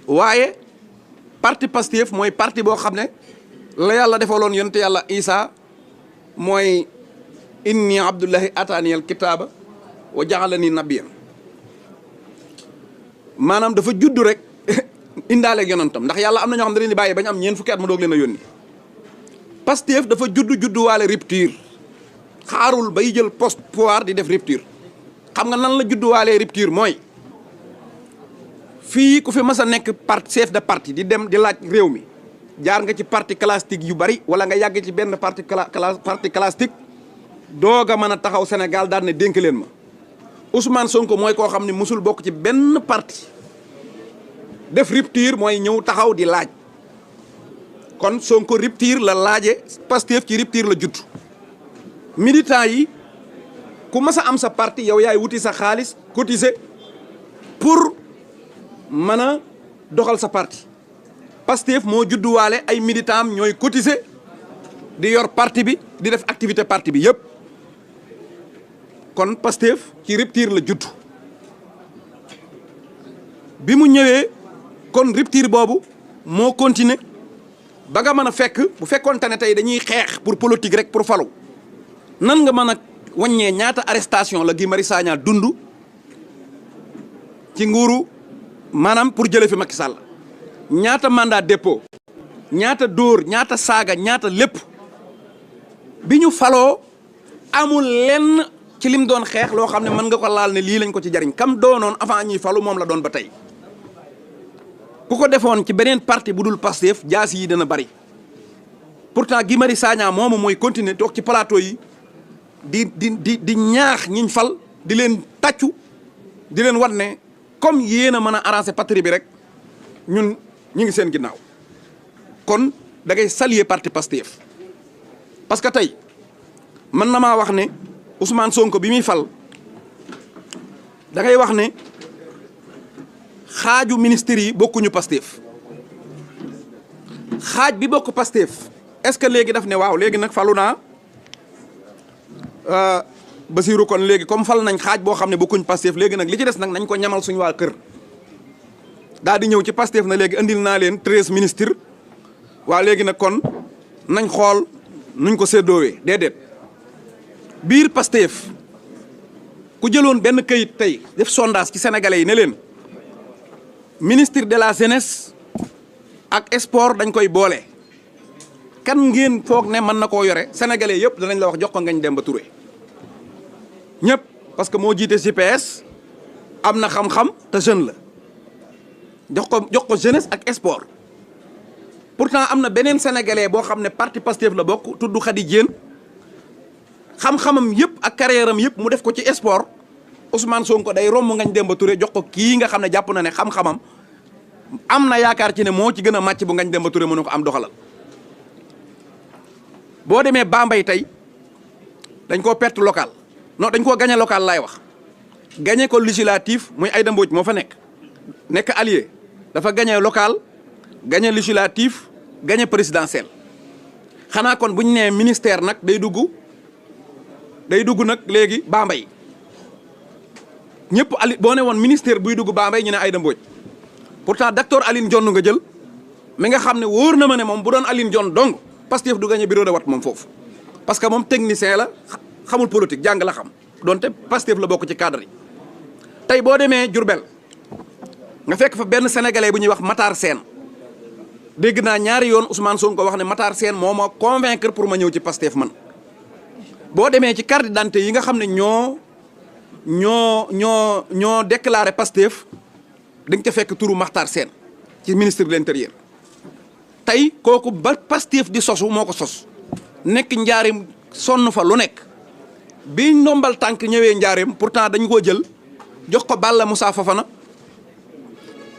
waaye parti Pastef mooy parti boo xam ne la yàlla defaloon yonent yàlla Isa mooy inni abdullahi ataaniyal kitaaba wa ja'alani nabiyyan maanaam dafa juddu rek indaaleeg yonentam ndax yàlla am na ñoo xam ne dañu bàyyi bañ am ñeent fukki at ma doog leen a yónni Pastef dafa judduwaale rupture xaarul bay jël poste pouvoir di def rupture xam nga nan la judduwaalee rupture mooy fii ku fi mas a nekk chef de parti di dem di laaj réew mi jaar nga ci parti classique yu bari wala nga yàgg ci benn parti classique doog a mën a taxaw Sénégal daal ne dénk leen ma Ousmane Sonko mooy koo xam ne musul bokk ci benn parti def rupture mooy ñëw taxaw di laaj kon Sonko rupture la laaje Pastef ci rupture la judd militants yi ku mas a am sa parti yow yaay wuti sa xaalis cotiser pour mën a doxal sa parti Pastef moo judduwaale ay militants am ñooy cotiser di yor parti bi di def activité parti bi yëpp kon Pastef ci rupture la judd bi mu ñëwee kon rupture boobu moo continuer ba nga mën a fekk bu fekkoonte ne tey dañuy xeex pour politique rek pour falu nan nga mën a wàññee ñaata arrestation la Guy Marius Sagna dund ci nguuru maanaam pour jële fi Macky Sall ñaata mandat dépôt ñaata dóor ñaata saaga ñaata lépp bi ñu faloo amul lenn ci lim doon xeex loo xam ne mën nga ko laal ne lii lañ ko ci jariñ kam doonoon avant ñuy falu moom la doon ba tey ku ko defoon ci beneen parti bu dul Pastef jaas yi dana bari pourtant Guy Marius Sagna moomu mooy continuer toog ci plateau yi di ñaax ñiñ fal di leen tàccu di leen wan ne comme yéen a mën a arranger patrie bi rek ñun ñu ngi seen ginnaaw kon da ngay saluer parti Pastef parce que tey mën na maa wax ne Ousmane Sonko bi muy fal da ngay wax ne xaaju ministère yi bokkuñu Pastef xaaj bi bokk Pastef est-ce que léegi daf ne waaw léegi nag falu naa Basirou kon léegi comme fal nañ xaaj boo xam ne bokkuñ Pastef léegi nag li ci des nag nañ ko ñamal suñu waa kër daal di ñëw ci Pastef na léegi andil naa leen 13 ministres waa léegi nag kon nañ xool nuñ ko séddoowee déedéet biir Pastef ku jëloon benn këyit tey def sondage ci sénégalais yi ne leen ministre de la jeunesse ak sport dañ koy boole kan ngeen foog ne mën na koo yore sénégalais yëpp danañ la wax jox ko Ngagne Demba Touré ñëpp parce que moo jiite GPS am na xam-xam te jeune la jox ko jeunesse ak sport pourtant am na beneen sénégalais boo xam ne parti Pastef la bokk tudd Khady Diène xam-xamam yëpp ak carrière am yëpp mu def ko ci sport Ousmane Sonko day romb Ngagne Demba Touré jox ko kii nga xam ne jàpp na ne xam-xamam am na yaakaar ci ne moo ci gën a màcc bu Ngagne Demba Touré mën na ko am doxalal boo demee Bambey tey dañ koo perte local non dañ koo gagné local laay wax gagné ko législatif muy Aïda Mbodj moo fa nekk allié dafa gagné local gagné législatif gagné présidentiel xanaa kon bu ñu nee ministère nag day dugg nag léegi Bambey ñëpp ali boo ne woon ministère buy dugg Bambey ñu ne Aïda Mbodj pourtant docteur Aline Dione nga jël mi nga xam ne wóor na ma ne moom bu doon Aline Dione dong Pastef du gagné bureau de vote moom foofu parce que moom technicien la xamul politique jàng la xam donte Pastef la bokk ci cadre yi tey boo demee Diourbel nga fekk fa benn sénégalais bu ñuy wax Matar Sène dégg naa ñaari yoon Ousmane Sonko wax ne Matar Sène moo ma convaincre pour ma ñëw ci Pastef man boo demee ci carte d'identité yi nga xam ne ñoo ñoo déclaré Pastef dañ ca fekk turu Makhtar Sène ci ministre de l'intérieur tey kooku ba Pastef di sosu moo ko sos nekk njaarim sonn fa lu nekk bi ndombal tànk ñëwee njaarim pourtant dañ koo jël jox ko Balla Moussa Fofana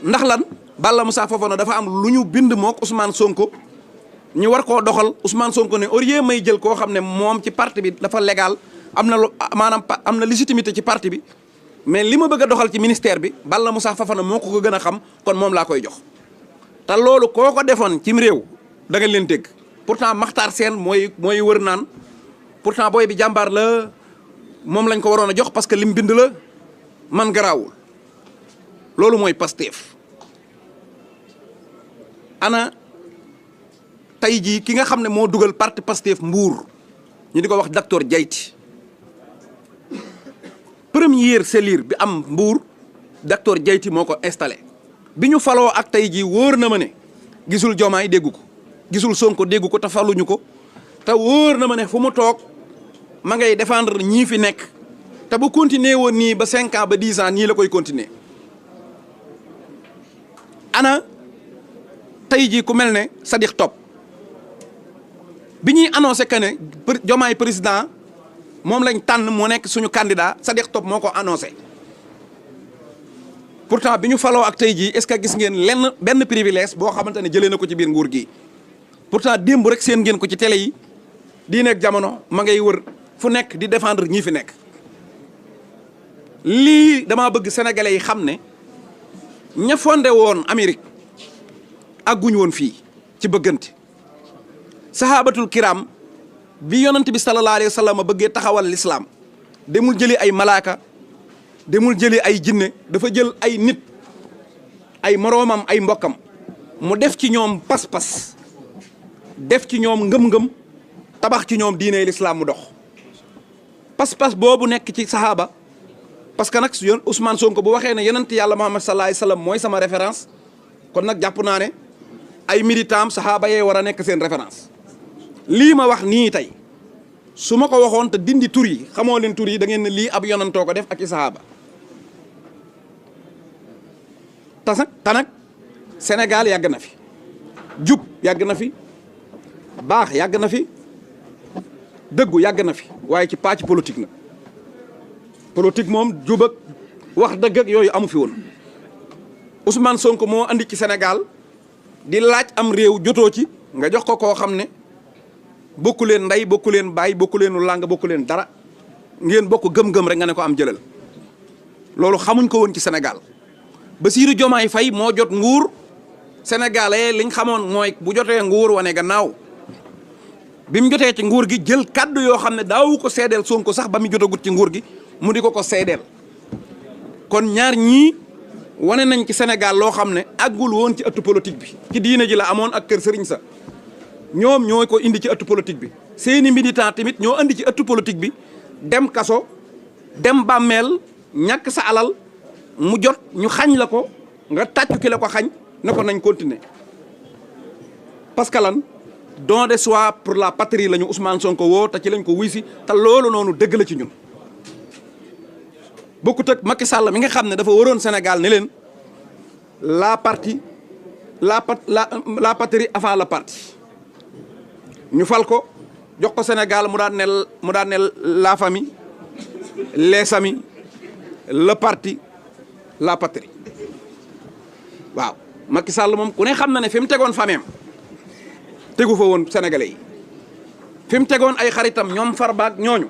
ndax lan Balla Moussa Fofana dafa am lu ñu bind mook Ousmane Sonko ñu war koo doxal Ousmane Sonko ne au lieu may jël koo xam ne moom ci parti bi dafa légal am na lu maanaam am na légitimité ci parti bi mais li ma bëgg a doxal ci ministère bi Balla Moussa Fofana moo ko gën a xam kon moom laa koy jox te loolu koo ko defoon cim réew da nga leen dégg pourtant Makhtar Sène mooy wër naan pourtant booy bi jàmbaar la moom lañ ko waroon a jox parce que lim bind la man garaawul loolu mooy Pastef ana tey jii ki nga xam ne moo dugal parti Pastef Mbour ñu di ko wax docteur Diayti première cellule bi am Mbour docteur Diayti moo ko installé bi ñu faloo ak tey jii wóor na ma ne gisul Diomaye déggu ko gisul Sonko déggu ko te faluñu ko te wóor na ma ne fu mu toog ma ngay défendre ñii fi nekk te bu continuer woon nii ba 5 ans ba 10 ans nii la koy continuer ana tey jii ku mel ne Sadikh Top bi ñuy annoncé que ne Diomaye président moom lañ tànn moo nekk suñu candidat Sadikh Top moo ko annoncé pourtant bi ñu faloo ak tey jii est-ce que gis ngeen benn privilège boo xamante ne jëlee na ko ci biir nguur gi pourtant démb rek seen ngeen ko ci télé yi di nekk jamono ma ngay wër fu nekk di défendre ñii fi nekk lii damaa bëgg sénégalais yi xam ne ña fondé woon Amérique àgguñu woon fii ci bëggante sahabatul kiram bi yonent bi sallallahu alayhi wa sallam bëggee taxawal l'islam demul jëli ay malaaka demul jëli ay jinne dafa jël ay nit ay moroomam ay mbokkam mu def ci ñoom pas-pas def ci ñoom ngëm-ngëm tabax ci ñoom diine l'islam mu dox pas-pas boobu nekk ci sahaba parce que nag yoon Ousmane Sonko bu waxee ne yonent yàlla Muhammad sallallahu alayhi wa sallam mooy sama référence kon nag jàpp naa ne ay militant sahaba yee war a nekk seen référence lii ma wax nii tey su ma ko waxoon te dindi tur yi xamoo leen tur yi da ngeen ne lii ab yonantoo ko def ak i sahaba te nag Sénégal yàgg na fi jub yàgg na fi baax yàgg na fi dëggu yàgg na fi waaye ci pàcc politique na politique moom jub ak wax dëgg ak yooyu amu fi woon Ousmane Sonko moo andi ci Sénégal di laaj am réew jotoo ci nga jox ko koo xam ne bokku leen ndey bokku leen baay bokku leenu làng bokku leen dara ngeen bokk gëm-gëm rek nga ne ko am jëlal loolu xamuñ ko woon ci Sénégal Bassirou Diomaye Faye moo jot nguur sénégalais liñ xamoon mooy bu jotee nguur wane gannaaw bi mu jotee ci nguur gi jël kaddu yoo xam ne daawu ko seedeel Sonko sax ba mu jotagut ci nguur gi mu di ko seedeel kon ñaar ñii wane nañ ci Sénégal loo xam ne àggul woon ci ëttu politique bi ci diine ji la amoon ak kër sëriñ sa ñoom ñoo ko indi ci ëttu politique bi seeni militant tamit ñoo indi ci ëttu politique bi dem kaso dem bàmmeel ñàkk sa alal mu jot ñu xañ la ko nga tàccu ki la ko xañ ne ko nañ continuer parce que lan don de soi pour la patrie la ñu Ousmane Sonko woo te ci lañ ko wuy si te loolu noonu dëgg la ci ñun bokkut ak Macky Sall mi nga xam ne dafa waroon Sénégal ne leen la patrie avant la partie ñu fal ko jox ko Sénégal mu daan ne la famille les amis le parti la patrie waaw Macky Sall moom ku ne xam na ne fi mu tegoon fameem tegu fa woon sénégalais yi fi mu tegoon ay xaritam ñoom Farba ak ñooñu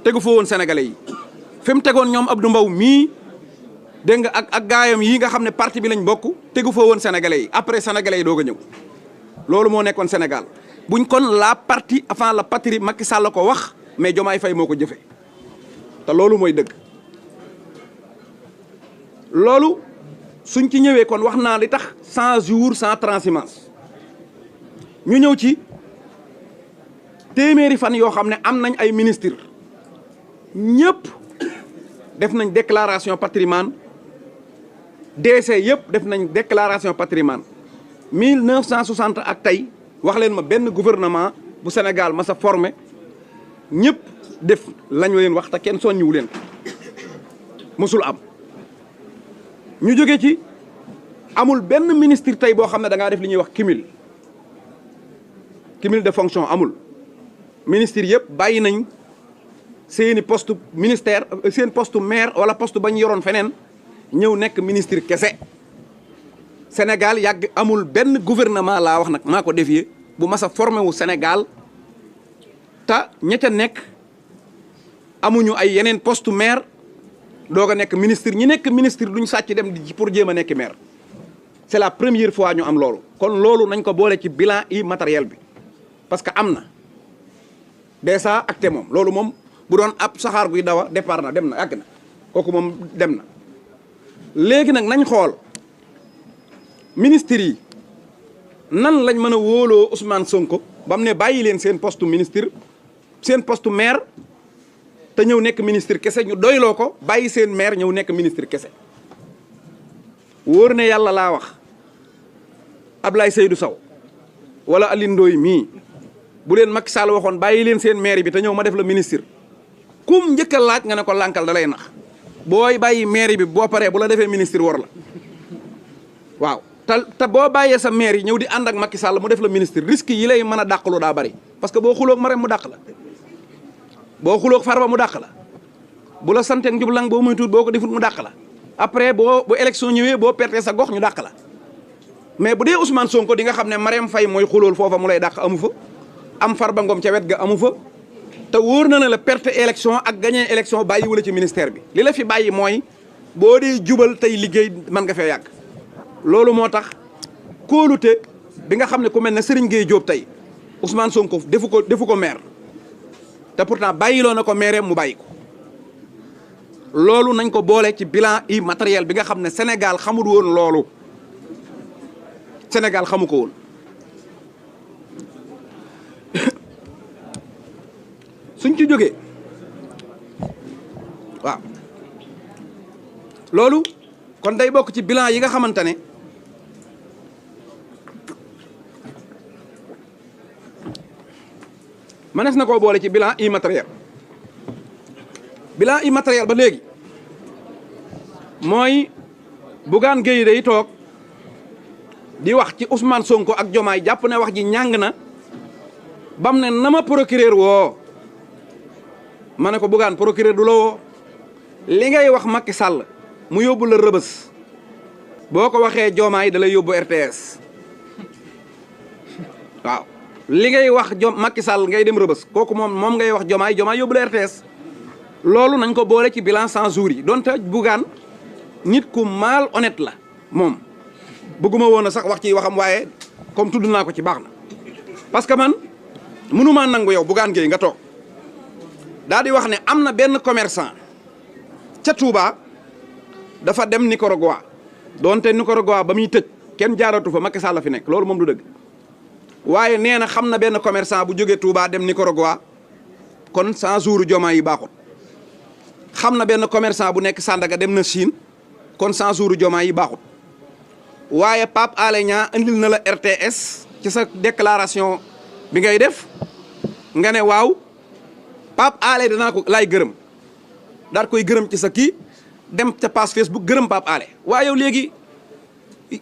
tegu fa woon sénégalais yi fi mu tegoon ñoom Abdou Mbow mii dégg nga ak gaayam yi nga xam ne parti bi lañ bokk tegu fa woon sénégalais yi après sénégalais yi doog a ñëw loolu moo nekkoon Sénégal buñ kon la partie avant la patrie Macky Sall ko wax mais Diomaye Faye moo ko jëfe te loolu mooy dëgg loolu suñ ci ñëwee kon wax naa li tax 100 jours sans transhumance ñu ñëw ci téeméeri fan yoo xam ne am nañ ay ministre ñëpp def nañ déclaration patrimoine DC yëpp def nañ déclaration patrimoine 1960 ak tey wax leen ma benn gouvernement bu Sénégal ma sa formé ñëpp def lañu leen wax te kenn soññiwu leen mësul am. ñu jóge ci amul benn ministre tey boo xam ne da ngaa def li ñuy wax cumul de fonction amul. ministre yëpp bàyyi nañ seeni poste ministère seen poste maire wala poste bañ yoroon feneen ñëw nekk ministre kese. Sénégal yàgg amul benn gouvernement laa wax nag maa ko défier bu mas a formé wu Sénégal te ña ca nekk amuñu ay yeneen poste maire doog a nekk ministre ñi nekk ministre duñ sàcc dem pour jéem a nekk maire. C'est la première fois ñu am loolu kon loolu nañ ko boole ci bilan immatériel bi parce que am na déjà acté moom loolu moom bu doon ab saxaar buy dawa départ na dem na yàgg na kooku moom dem na. léegi nag nañ xool ministre yi nan lañ mën a wóoloo Ousmane Sonko ba mu ne bàyyi leen seen poste ministre seen poste maire te ñëw nekk ministre kese ñu doyloo ko bàyyi seen maire ñëw nekk ministre kese. wóor ne yàlla laa wax Ablaye Seydou Sow wala Alioune Ndoye mii bu leen Macky Sall waxoon bàyyi leen seen maire bi te ñëw ma def la ministre kum njëkk a laaj nga ne ko lànkal da lay nax booy bàyyi maire bi boo paree bu la defee ministre war la waaw. te boo bàyyee sa maire yi ñëw di ànd ak Macky Sall mu def la ministre risque yi lay mën a dàqaloo daa bari parce que boo xuloog Marème mu dàq la boo xuloog Farba mu dàq la bu la santeeg njublang boo muy tuut boo ko defut mu dàq la après bu élection ñëwee boo pertee sa gox ñu dàq la mais bu dee Ousmane Sonko di nga xam ne Marème Faye mooy xulool foofa mu lay dàq amu fa am Farba Ngom ca wet ga amu fa te wóor na ne la perte élection ak gagné élection bàyyi wala ci ministère bi li la fi bàyyi mooy boo dee jubal tey liggéey mën nga fee yàgg. loolu moo tax kóolute bi nga xam ne ku mel ne Serigne Gueye Diop tey Ousmane Sonko defu ko maire te pourtant bàyyiloo na ko maire mu bàyyi ko loolu nañ ko boole ci bilan immatériel bi nga xam ne Sénégal xamul woon loolu Sénégal xamu ko woon. suñ ci jógee waaw loolu kon day bokk ci bilan yi nga xamante ne mënees na koo boole ci bilan immatériel ba léegi mooy Bougane Gueye day toog di wax ci Ousmane Sonko ak Diomaye jàpp ne wax ji ñàng na bam ne na ma procureur woo ma ne ko Bougane procureur du la woo li ngay wax Macky Sall mu yóbbu la Rëbës boo ko waxee Diomaye da lay yóbbu RTS waaw li ngay wax Macky Sall ngay dem Rëbës kooku moom ngay wax Diomaye yóbbu la RTS loolu nañ ko boole ci bilan 100 jours yi donte Bougane nit ku mal honnête la moom bëgguma woon a sax wax ci waxam waaye comme tudd naa ko ci baax na parce que man mënumaa nangu yow Bougane Gueye nga toog daal di wax ne am na benn commerçant ca Touba dafa dem Nicaragua donte Nicaragua ba muy tëj kenn jaaratu fa Macky Sall la fi nekk loolu moom du dëgg waaye nee na xam na benn commerçant bu jógee Touba dem Nicaragua kon 100 jours Diomaye yi baaxut xam na benn commerçant bu nekk Sandaga dem na Chine kon 100 jours Diomaye yi baaxut waaye Pape Alé Niang indil na la RTS ci sa déclaration bi ngay def nga ne waaw Pape Alé danaa ko laay gërëm daal koy gërëm ci sa kii dem ca page Facebook gërëm Pape Alé waaye yow léegi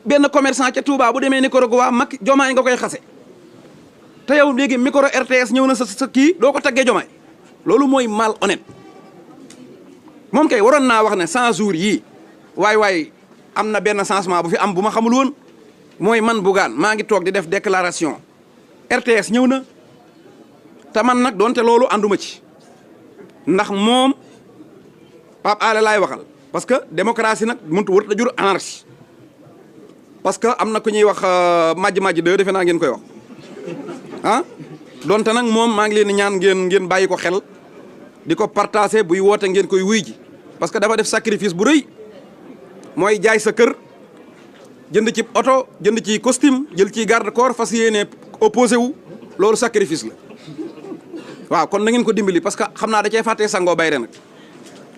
benn commerçant ca Touba bu demee Nicaragua Macky Diomaye nga koy xase te yow léegi micro RTS ñëw na sa kii doo ko taggee Diomaye loolu mooy mal honnête moom kay waroon naa wax ne 100 jours yii waay am na benn changement bu fi am bu ma xamul woon mooy man Bougane maa ngi toog di def déclaration RTS ñëw na te man nag doonte loolu ànduma ci ndax moom Pape Alé laay waxal parce que démocratie nag mënut wër da jur anarchie parce que am na ku ñuy wax majj de defe naa ngeen koy wax ah donte nag moom maa ngi leen di ñaan ngeen bàyyi ko xel di ko partager buy woote ngeen koy wuy ji parce que dafa def sacrifice bu rëy mooy jaay sa kër jënd ci oto jënd ci costume jël ci garde corps fas yéene opposé wu loolu sacrifice la waaw kon na ngeen ko dimbali parce que xam naa da cee fàttee sangoo bayre nag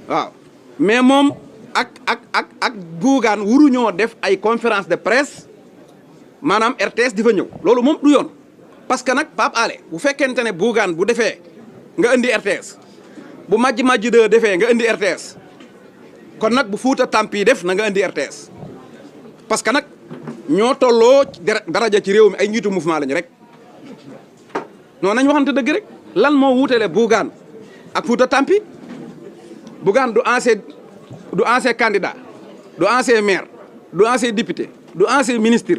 waaw mais moom ak Bougane wuruñoo def ay conférence de presse maanaam RTS di fa ñëw loolu moom du yoon parce que nag Pape Alé bu fekkente ne Bougane bu defee nga indi RTS bu majj de defee nga indi RTS kon nag bu Fuuta Tampi def na nga indi RTS parce que nag ñoo tolloo daraja ci réew mi ay njiitu mouvement lañu rek non nañ waxante dëgg rek lan moo wuutale Bougane ak Fuuta Tampi Bougane du ancien candidat du ancien maire du ancien député du ancien ministre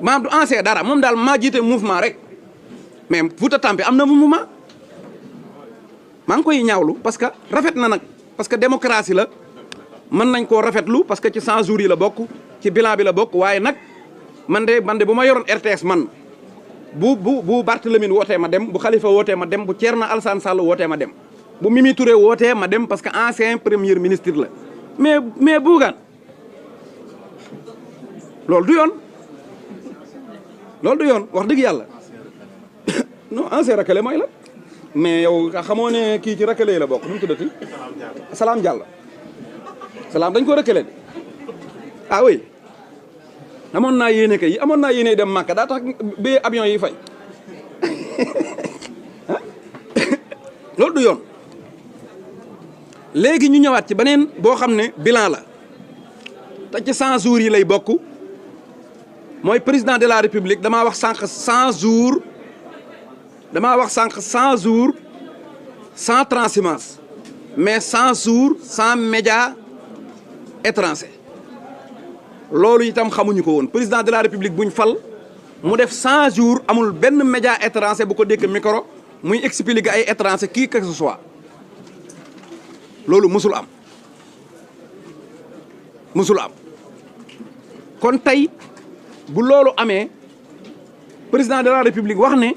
maanaam du ancien dara moom daal maa jiite mouvement rek mais Fuuta Tampi am na mouvement maa ngi koy ñaawlu parce que rafet na nag parce que démocratie la mën nañ koo rafetlu parce que ci 100 jours yi la bokk ci bilan bi la bokk waaye nag man de bu ma yoroon RTS man bu Barthélémy wootee ma dem bu Khalifa wootee ma dem bu Thierno Alassane Sall wootee ma dem bu Mimi Touré wootee ma dem parce que ancien premier ministre la mais Bougane loolu du yoon wax dëgg yàlla non ancien rakale mooy la mais yow xamoo ne kii ci rakale yi la bokk nu mu tuddati Salam Diallo Salam dañ ko rakale de ah oui amoon naa yéene dem Màkka daa tax bee avion yi fay loolu du yoon léegi ñu ñëwaat ci beneen boo xam ne bilan la te ci 100 jours yi lay bokk mooy président de la république damaa wax sànq 100 jours sans transhumance mais 100 jours sans média étranger loolu itam xamuñu ko woon président de la république buñ fal mu def 100 jours amul benn média étranger bu ko dékk micro muy expliquer ay étranger qui que ce soit loolu musul am kon tey bu loolu amee président de la république wax ne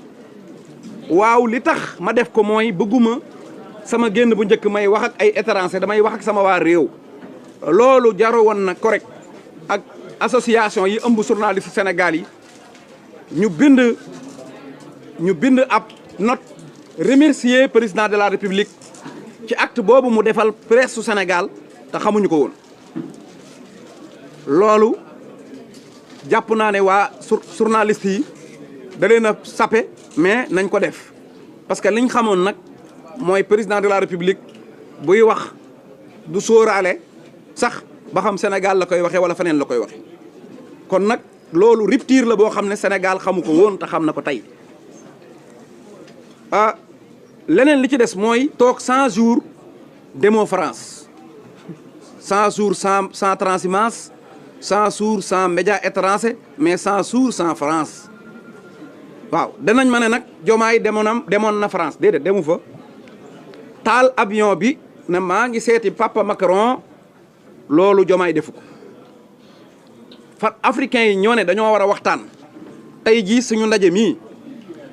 waaw li tax ma def ko mooy bëgguma sama génn bu njëkk may wax ak ay étranger damay wax ak sama waa réew loolu jaro woon na correct ak association yi ëmb journaliste Sénégal yi ñu bind ab note remercier président de la république ci acte boobu mu defal presse su Sénégal te xamuñu ko woon loolu jàpp naa ne waa journaliste yi da leen a sape mais nañ ko def parce que liñ xamoon nag mooy président de la république buy wax du sóoraale sax ba xam Sénégal la koy waxee wala feneen la koy waxee kon nag loolu rupture la boo xam ne Sénégal xamu ko woon te xam na ko tey leneen li ci des mooy toog 100 jours demoo France 100 jours sans transhumance 100 jours sans média étranger mais 100 jours sans France waaw danañ ma ne nag Diomaye demoon na France déedéet demu fa taal avion bi ne maa ngi seeti Papa Macron loolu Diomaye defu ko africains yi ñoo ne dañoo war a waxtaan tey jii suñu ndaje mii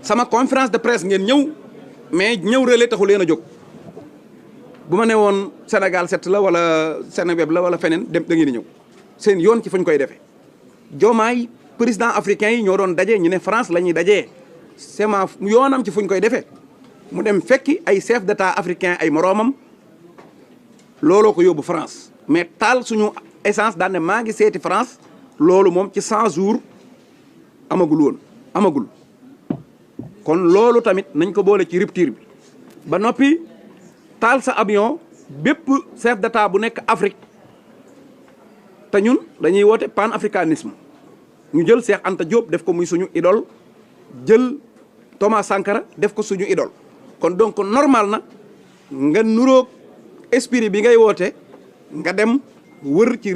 sama conférence de presse ngeen ñëw mais ñëw relais taxu leen a jóg bu ma ne woon Sénégal 7 la wala Seneweb la wala feneen dem da ngeen di ñëw seen yoon ci fuñ koy defee Diomaye président africain yi ñoo doon daje ñu ne France la ñuy dajee sema yoonam ci fuñ koy defee mu dem fekki ay chef d'état africain ay moroomam looloo ko yóbbu France mais taal suñu essence daan ne maa ngi seeti France loolu moom ci 100 jours amagul kon loolu tamit nañ ko boole ci rupture bi ba noppi taal sa avion bépp chef d'état bu nekk Afrique te ñun dañuy woote panafricanisme ñu jël Cheikh Anta Diop def ko muy suñu idole jël Thomas Sankara def ko suñu idole kon donc normal na nga nuroog esprit bi ngay woote nga dem wër ci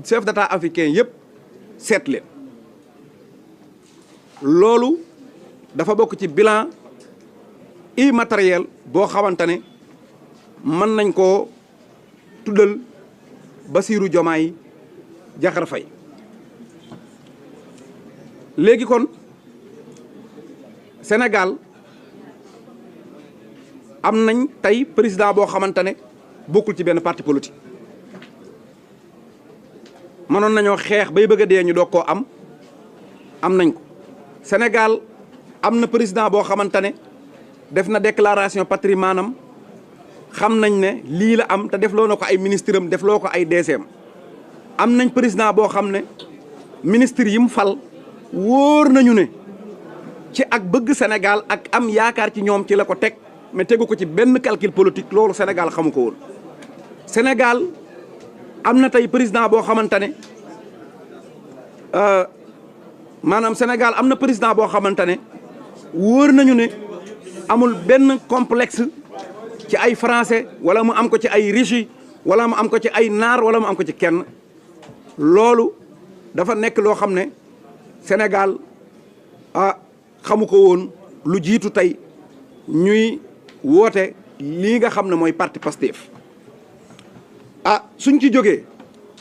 chef d'état africain yëpp seet leen loolu dafa bokk ci bilan immatériel boo xamante ne mën nañ koo tuddal Bassirou Diomaye Diakhar Faye léegi kon Sénégal am nañ tey président boo xamante ne bokkul ci benn parti politique mënoon nañoo xeex bay bëgg a dee ñu doog koo am nañ ko Sénégal am na président boo xamante ne def na déclaration patrimoine am xam nañ ne lii la am te defloo na ko ay ministre am defloo ko ay DCM am nañ président boo xam ne ministre yi mu fal wóor nañu ne ci ak bëgg Sénégal ak am yaakaar ci ñoom ci la ko teg mais tegu ko ci benn calcul politique loolu Sénégal xamu ko woon Sénégal am na tey président boo xamante ne maanaam Sénégal am na président boo xamante ne wóor nañu ne amul benn complexe ci ay français wala mu am ko ci ay riche wala mu am ko ci ay naar wala mu am ko ci kenn. loolu dafa nekk loo xam ne Sénégal xamu ko woon lu jiitu tey ñuy woote lii nga xam ne mooy parti Pastef. suñ ci jógee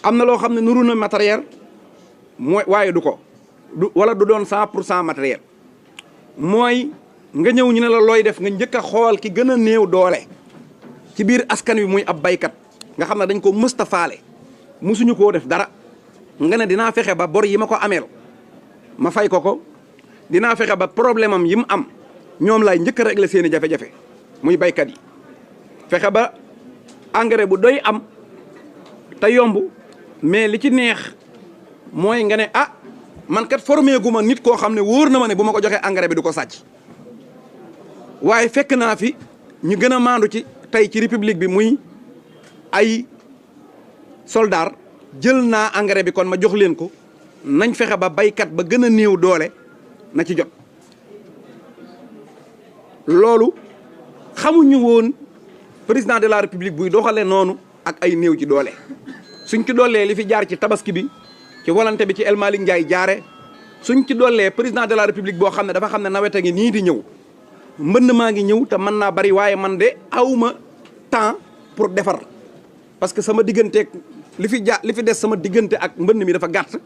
am na loo xam ne nuru na matériel mooy waaye du ko wala du doon 100% matériel mooy nga ñëw ñu ne la looy def nga njëkk a xool ki gën a néew doole ci biir askan wi muy ab baykat nga xam ne dañ ko mëstafaale musuñu koo def dara nga ne dinaa fexe ba bor yi ma ko ameel ma fay ko dinaa fexe ba problème am yi mu am ñoom laay njëkk a régler seeni jafe-jafe muy baykat yi fexe ba engrais bu doy am te yomb mais li ci neex mooy nga ne man kat formé gu ma nit koo xam ne wóor na ma ne bu ma ko joxee engrais bi du ko sàcc waaye fekk naa fi ñu gën a maandu ci tey ci république bi muy ay soldat jël naa engrais bi kon ma jox leen ko nañ fexe ba baykat ba gën a néew doole na ci jot. loolu xamuñu woon président de la république buy doxale noonu ak ay néew ci doole suñ ci doolee li fi jaar ci tabaski bi ci volonté bi ci El Malick Ndiaye jaare suñ ci doolee président de la république boo xam ne dafa xam ne nawet a ngi nii di ñëw mbënd maa ngi ñëw te mën naa bari waaye man de awma temps pour defar parce que sama digganteeg li fi des sama diggante ak mbënd mi dafa gàtt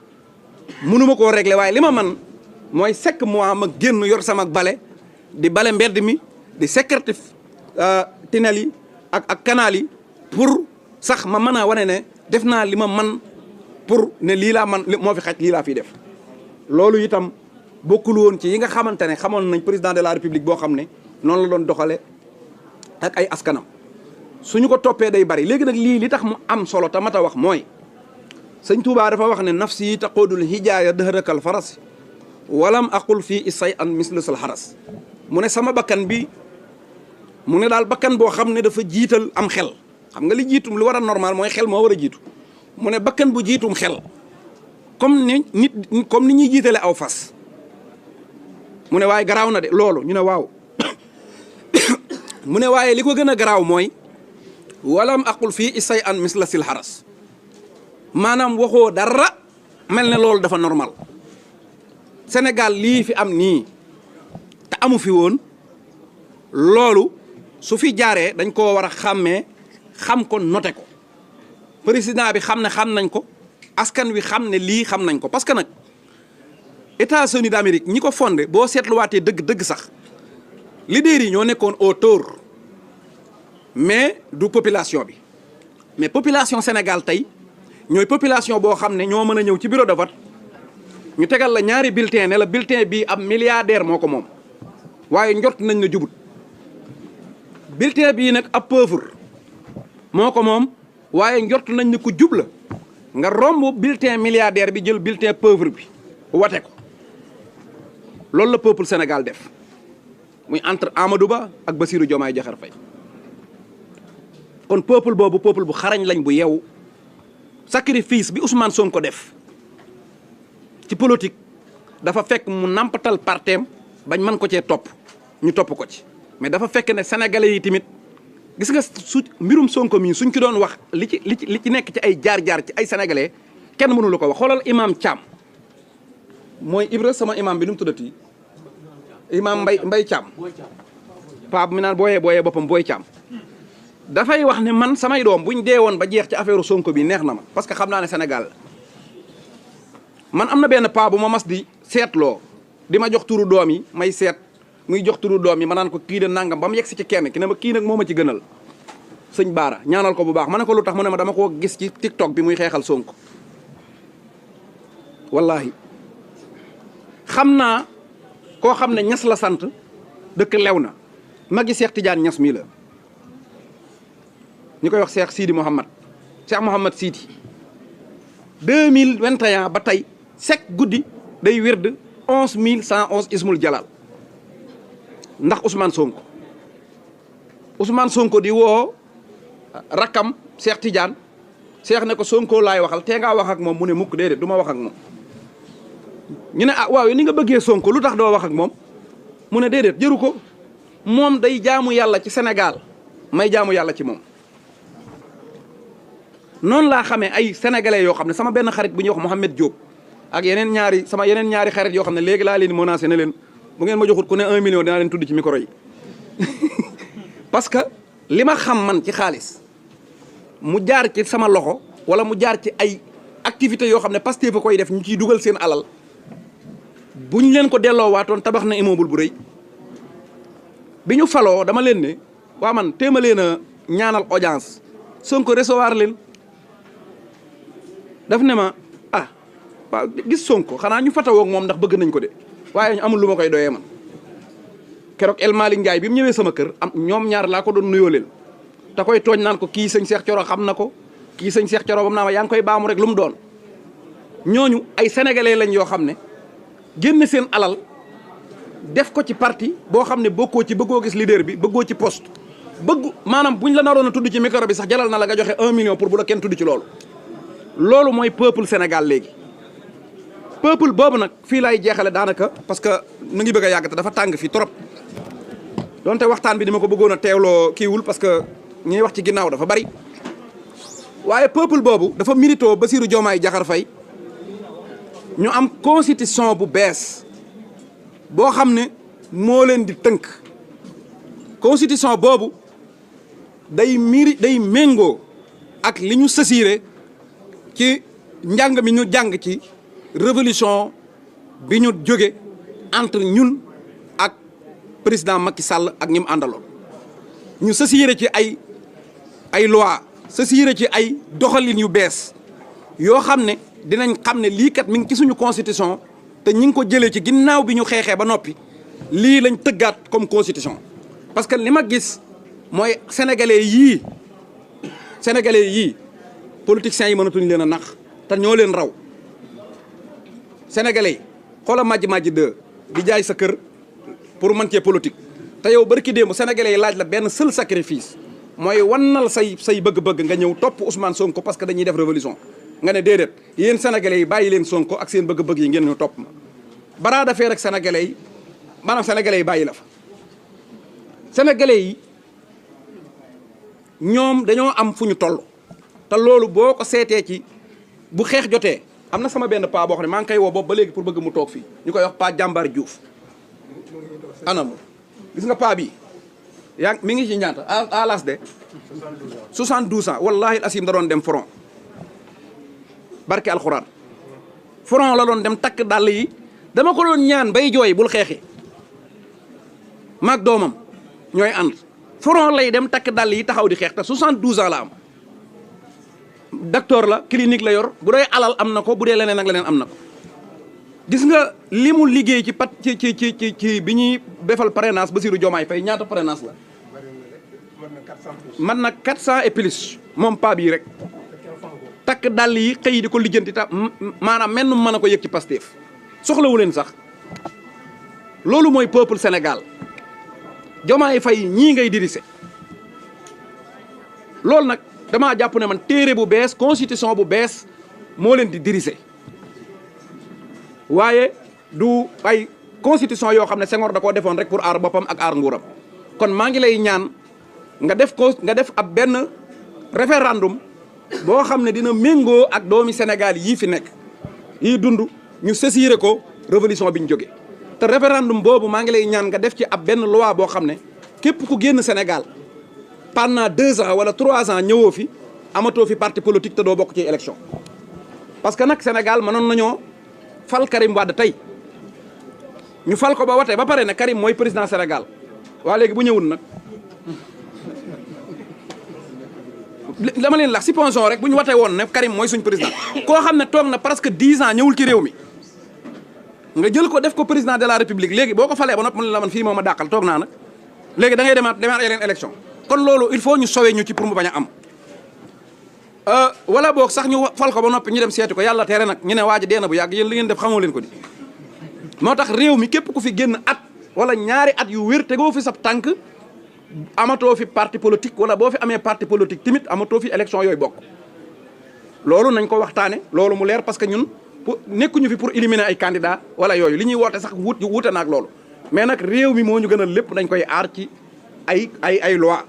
mënuma koo régler waaye li ma man mooy chaque mois ma génn yor sama bale di bale mbedd mi di sécurité tunnel yi ak canal yi pour sax ma mën a wane ne def naa li ma man pour ne lii laa man moo fi xaj lii laa fiy def. loolu itam bokkul woon ci yi nga xamante ne xamoon nañ président de la république boo xam ne noonu la doon doxale ak ay askanam suñu ko toppee day bari léegi nag lii li tax mu am solo te mat a wax mooy sëñ Tuubaa dafa wax ne nafsi taqoodul hijaaya dëhërakal faras walam aqul fii isay an mislasal xaras mu ne sama bakkan bi mu ne daal bakkan boo xam ne dafa jiital am xel xam nga li jiitum lu war a normal mooy xel moo war a jiitu mu ne bakkan bu jiitum xel comme ni ñuy jiitale aw fas mu ne waaye garaaw na de loolu ñu ne waaw mu ne waaye li ko gën a garaaw mooy walam aqul fii isay an mislasil xaras maanaam waxoo dara mel ne loolu dafa normal Sénégal lii fi am nii te amu fi woon loolu su fi jaaree dañ koo war a xàmmee xam ko noté ko président bi xam ne xam nañ ko askan wi xam ne lii xam nañ ko parce que nag États-Unis d'Amérique ñi ko fondé boo seetluwaatee dëgg sax leaders yi ñoo nekkoon autour mais du population bi mais population Sénégal tey ñooy population boo xam ne ñoo mën a ñëw ci bureau de vote ñu tegal la ñaari bulletin ne la bulletin bii ab milliardaire moo ko moom waaye njort nañ na jubut bulletin bii nag ab pauvre moo ko moom waaye njort nañ ne ku jub la nga romb bulletin milliardaire bi jël bulletin pauvre bi wate ko loolu la peuple Sénégal def muy entre Amadou Ba ak Bassirou Diomaye Diakhar Faye kon peuple boobu peuple bu xarañ lañ bu yeewu sacrifice bi Ousmane Sonko def ci politique dafa fekk mu nampatal parteem bañ mën ko cee topp ñu topp ko ci mais dafa fekk ne sénégalais yi tamit gis nga su mbirum Sonko mii suñ ci doon wax li ci nekk ci ay jaar-jaar ci ay sénégalais kenn mënu la ko wax xoolal imam Thiam mooy Ibra sama imam bi nu mu tuddati imam Mbay Thiam paa bu mi naan booyee boppam booy Thiam dafay wax ne man samay doom buñ dee woon ba jeex ci affaire Sonko bi neex na ma parce que xam naa ne Sénégal man am na benn paa bu ma mas di seetloo di ma jox turu doom yi may seet muy jox turu doom yi ma naan ko kii de nangam ba mu yegg si ci kenn ki ne ma kii nag moo ma ci gënal sëñ Baara ñaanal ko bu baax ma ne ko lu tax mu ne ma dama koo gis ci TikTok bi muy xeexal Sonko wallahi xam naa koo xam ne ñas la sant dëkk lew na magi Cheikh Tidiane ñas mii la ñu koy wax Cheikh Sidi Mouhamad Sidi 2021 ba tey chaque guddi day wird 11111 ismul jalal ndax Ousmane Sonko di woo rakkam Cheikh Tidiane Cheikh ne ko Sonko laay waxal tee ngaa wax ak moom mu ne mukk déedéet du ma wax ak moom ñu ne ah waaw ni nga bëggee Sonko lu tax doo wax ak moom mu ne déedéet jëru ko moom day jaamu yàlla ci Sénégal may jaamu yàlla ci moom. noonu laa xamee ay sénégalais yoo xam ne sama benn xarit bu ñuy wax Mouhamed Diop ak yeneen ñaari xarit yoo xam ne léegi laa leen menacé ne leen bu ngeen ma joxut ku ne 1 million dinaa leen tudd ci micro yi parce que li ma xam man ci xaalis mu jaar ci sama loxo wala mu jaar ci ay activités yoo xam ne Pastef fa koy def ñu ciy dugal seen alal buñ leen ko delloo waatoon tabax na immeuble bu rëy bi ñu faloo dama leen ne waa man téema leen a ñaanal audience Sonko recevoir leen daf ne ma ah waaw gis Sonko xanaa ñu fatawoo ak moom ndax bëgg nañ ko de waaye ñu amul lu ma koy doyee man keroog El Malick Ndiaye bi mu ñëwee sama kër am ñoom ñaar laa ko doon nuyoo leen te koy tooñ naan ko kii sëñ Cheikh Thioro xam na ko kii sëñ Cheikh Thioro bam naa ma yaa ngi koy baamu rek lu mu doon ñooñu ay sénégalais lañ yoo xam ne génn seen alal def ko ci parti boo xam ne bokkoo ci bëggoo gis leader bi bëggoo ci poste maanaam buñ la naroon a tudd ci micro bi sax jalal na la nga joxe 1 million pour bu la kenn tudd ci loolu mooy peuple Sénégal léegi peuple boobu nag fii laay jeexale daanaka parce que nu ngi bëgg a yàgg te dafa tàng fii trop donte waxtaan bi ni ma ko bëggoon a teewloo kiiwul parce que ñuy wax ci ginnaaw dafa bari waaye peuple boobu dafa mérito Bassirou Diomaye Diakhar Faye ñu am constitution bu bees boo xam ne moo leen di tënk constitution boobu day méngoo ak li ñu sësiire ci njàng mi ñu jàng ci révolution bi ñu jóge entre ñun ak président Macky Sall ak ñi mu àndaloon ñu sësiire ci ay loi sësiire ci ay doxalin yu bees yoo xam ne dinañ xam ne lii kat mi ngi ci suñu constitution te ñi ngi ko jëlee ci ginnaaw bi ñu xeexee ba noppi lii lañ tëggaat comme constitution parce que li ma gis mooy sénégalais yii politiciens yi mënatuñ leen a nax te ñoo leen raw sénégalais yi xoola majj-majj di jaay sa kër pour mën cee politique te yow barki démb sénégalais yi laaj la benn seul sacrifice mooy wannal say bëgg-bëgg nga ñëw topp Ousmane Sonko parce que dañuy def révolution nga ne déedéet yéen sénégalais yi bàyyi leen Sonko ak seen bëgg-bëgg yi ngeen ñu topp ma bara dafee rek sénégalais yi maanaam sénégalais yi bàyyi la fa sénégalais yi ñoom dañoo am fu ñu toll te loolu boo ko seetee ci bu xeex jotee am na sama benn paa boo xam ne maa ngi koy woo boobu ba léegi pour bëgg mu toog fii ñu koy wax paa Jàmbaar Diouf anam gis nga paa bi mi ngi ci ñaata à l'âge de 72 ans wallahi asim da doon dem front barke alxuraan front la doon dem takk dàll yi dama ko doon ñaan bay jooy bul xeexi maag doomam ñooy ànd front lay dem takk dàll yi taxaw di xeex te 72 ans la am docteur la clinique la yor bu dee alal am na ko bu dee leneen ak leneen am na ko gis nga li mu liggéey ci bi ñuy defal parrainage Bassirou Diomaye Faye ñaata parrainage la man na 400 et plus moom paa bii rek takk dàll yi xëy di ko lijjanti ta maanaam menn mën a ko yëg ci Pastef soxlawu leen sax loolu mooy peuple Sénégal Diomaye Faye ñii ngay dirise loolu nag damaa jàpp ne man téere bu bees constitution bu bees moo leen di dirise waaye du ay constitution yoo xam ne Senghor da koo defoon rek pour aar boppam ak aar nguuram kon maa ngi lay ñaan nga def ab benn référendum boo xam ne dina méngoo ak doomi Sénégal yii fi nekk yii dund ñu saisiré ko révolution bi ñu jóge te référendum boobu maa ngi lay ñaan nga def ci ab benn loi boo xam ne képp ku génn Sénégal pendant 2 ans wala 3 ans ñëwoo fi amatoo fi parti politique te doo bokk ci élection parce que nag Sénégal mënoon nañoo fal Karim Wade tey ñu fal ko ba watee ba pare ne Karim mooy président Sénégal waa léegi bu ñëwul nag dama leen lax supposons rek bu ñu watee woon ne Karim mooy suñ président koo xam ne toog na presque 10 ans ñëwul ci réew mi nga jël ko def ko président de la république léegi boo ko falee ba noppi mu ne la man fii moo ma dàqal toog naa nag léegi da ngay demaat yeneen élection kon loolu il faut ñu sowee ñu ci pour mu bañ a am wala boog sax ñu fal ko ba noppi ñu dem seeti ko yàlla tere nag ñu ne waa ji dee na bu yàgg yéen li ngeen def xamoo leen ko di moo tax réew mi képp ku fi génn at wala ñaari at yu wér tegoo fi sab tànk amatoo fi parti politique wala boo fi amee parti politique tamit amatoo fi élection yooyu bokk loolu nañ ko waxtaane loolu mu leer parce que ñun nekkuñu fi pour éliminer ay candidats wala yooyu li ñuy woote sax wuute naag loolu mais nag réew mi moo ñu gën a lépp dañ koy aar ci ay loi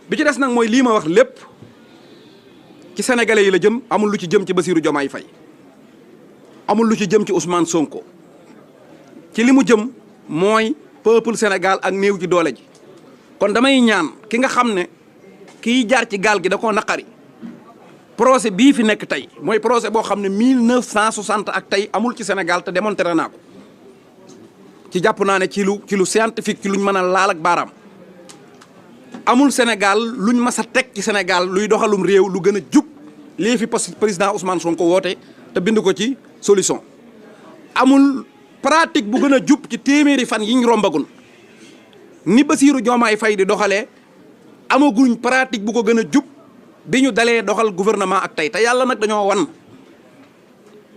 bi ci des nag mooy lii ma wax lépp ci sénégalais yi la jëm amul lu ci jëm ci Bassirou Diomaye Faye amul lu ci jëm ci Ousmane Sonko ci li mu jëm mooy peuple Sénégal ak néew ci doole ji kon damay ñaan ki nga xam ne kiy jaar ci gaal gi da koo naqari procès bii fi nekk tey mooy procès boo xam ne 1960 ak tey amul ci Sénégal te démontré naa ko ci jàpp naa ne ci lu scientifique ci luñ mën a laal ak baaraam amul Sénégal luñ mas a teg ci Sénégal luy doxalum réew lu gën a jub lii fi président Ousmane Sonko woote te bind ko ci solution amul pratique bu gën a jub ci téeméeri fan yiñ rombagun ni Bassirou Diomaye Faye di doxalee amaguñ pratique bu ko gën a jub bi ñu dalee doxal gouvernement ak tey te yàlla nag dañoo wan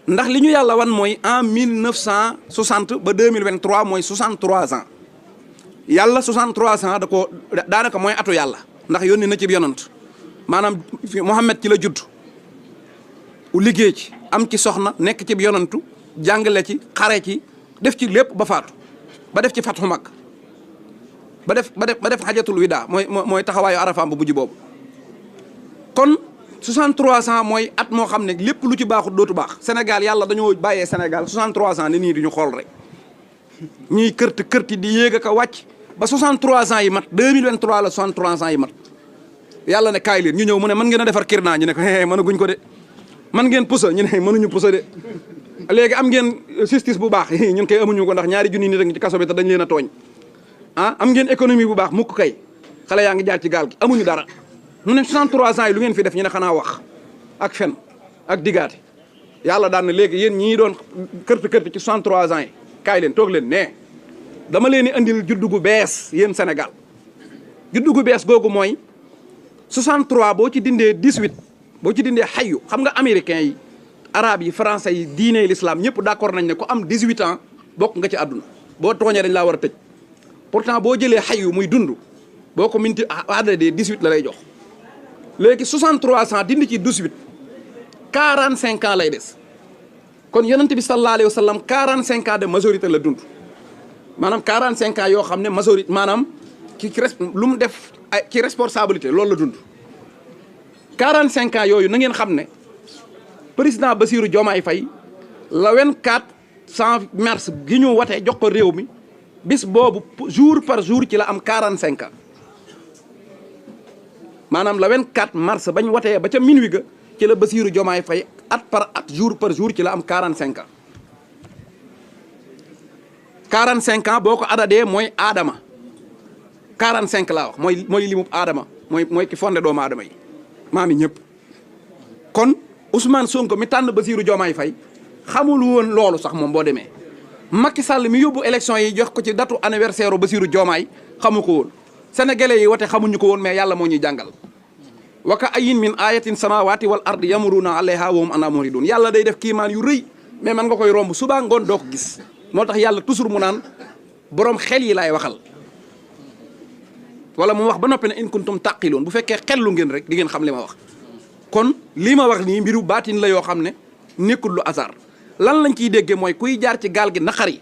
ndax li ñu yàlla wan mooy en 1960 ba 2023 mooy 63 ans yàlla 63 ans da ko daanaka mooy atu yàlla ndax yónni na ci yonant maanaam Muhammad ci la judd u liggéey ci am ci soxna nekk ci yonantu jàngale ci xare ci def ci lépp ba faatu ba def ci fatxu mag ba def xajatul wida mooy taxawaayu arafaam bu mujj boobu kon 63 ans mooy at moo xam ne lépp lu ci baaxut dootu baax Sénégal yàlla dañoo bàyyee Sénégal 63 ans ni nii di ñu xool rek ñuy kërti di yéeg ak a wàcc ba 63 ans yi mat 2023 la 63 ans yi mat yàlla ne kaay leen ñu ñëw mu ne mën ngeen a defar kirnaa ñu ne ko mënaguñ ko de man ngeen pusa ñu ne mënuñu pusa de léegi am ngeen justice bu baax ñun koy amuñu ko ndax ñaari junni nit rek ci kaso bi te dañ leen a tooñ am ngeen économie bu baax mukk kay xale yaa ngi jaar ci gaal gi amuñu dara mu ne 63 ans yi lu ngeen fi def ñu ne xanaa wax ak fen ak digaate yàlla daan na léegi yéen ñii doon kërti ci 63 ans yi kaay leen toog leen ne dama leen di andil juddu gu bees yéen Sénégal juddu gu bees googu mooy 63 boo ci dindee 18 boo ci dindee xayu xam nga américains yi arabes yi français yi diine l'islam ñëpp d'accord nañ ne ku am 18 ans bokk nga ci àdduna boo tooñee dañ laa war a tëj pourtant boo jëlee xayu muy dund boo ko minti adadee 18 la lay jox léegi 63 ans dindi ci 18 45 ans lay des kon yonent bi sallallahu alayhi wa sallam 45 ans de majorité la dund maanaam 45 ans yoo xam ne majorité maanaam ci lu mu def ci responsabilité loolu la dund 45 ans yooyu na ngeen xam ne président Bassirou Diomaye Faye la 24 mars gi ñu watee jox ko réew mi bis boobu jour par jour ci la am 45 ans maanaam la 24 mars bañ watee ba ca minuit ga ci la Bassirou Diomaye Faye at par at jour par jour ci la am 45 ans 45 ans boo ko adadee mooy aadama 45 laa wax mooy limub aadama mooy ki fondé doomu aadama yi maam yi ñëpp kon Ousmane Sonko mi tànn Bassirou Diomaye Faye xamul woon loolu sax moom boo demee Macky Sall mi yóbbu élection yi jox ko ci datu anniversaire u Bassirou Diomaye xamu ko woon sénégalais yi wate xamuñu ko woon mais yàlla moo ñuy jàngal waka ayin min ayatin samawati wal ardi yamuruna alayha wa hum anha muridun yàlla day def kiimaan yu rëy mais man nga koy romb suba ngoon doo ko gis moo tax yàlla toujours mu naan boroom xel yi laay waxal wala mu wax ba noppi ne in kuntum taqiloon bu fekkee xellu ngeen rek di ngeen xam li ma wax kon lii ma wax nii mbiru baatin la yoo xam ne nekkul lu hasard lan lañ ciy déggee mooy kuy jaar ci gaal gi naqari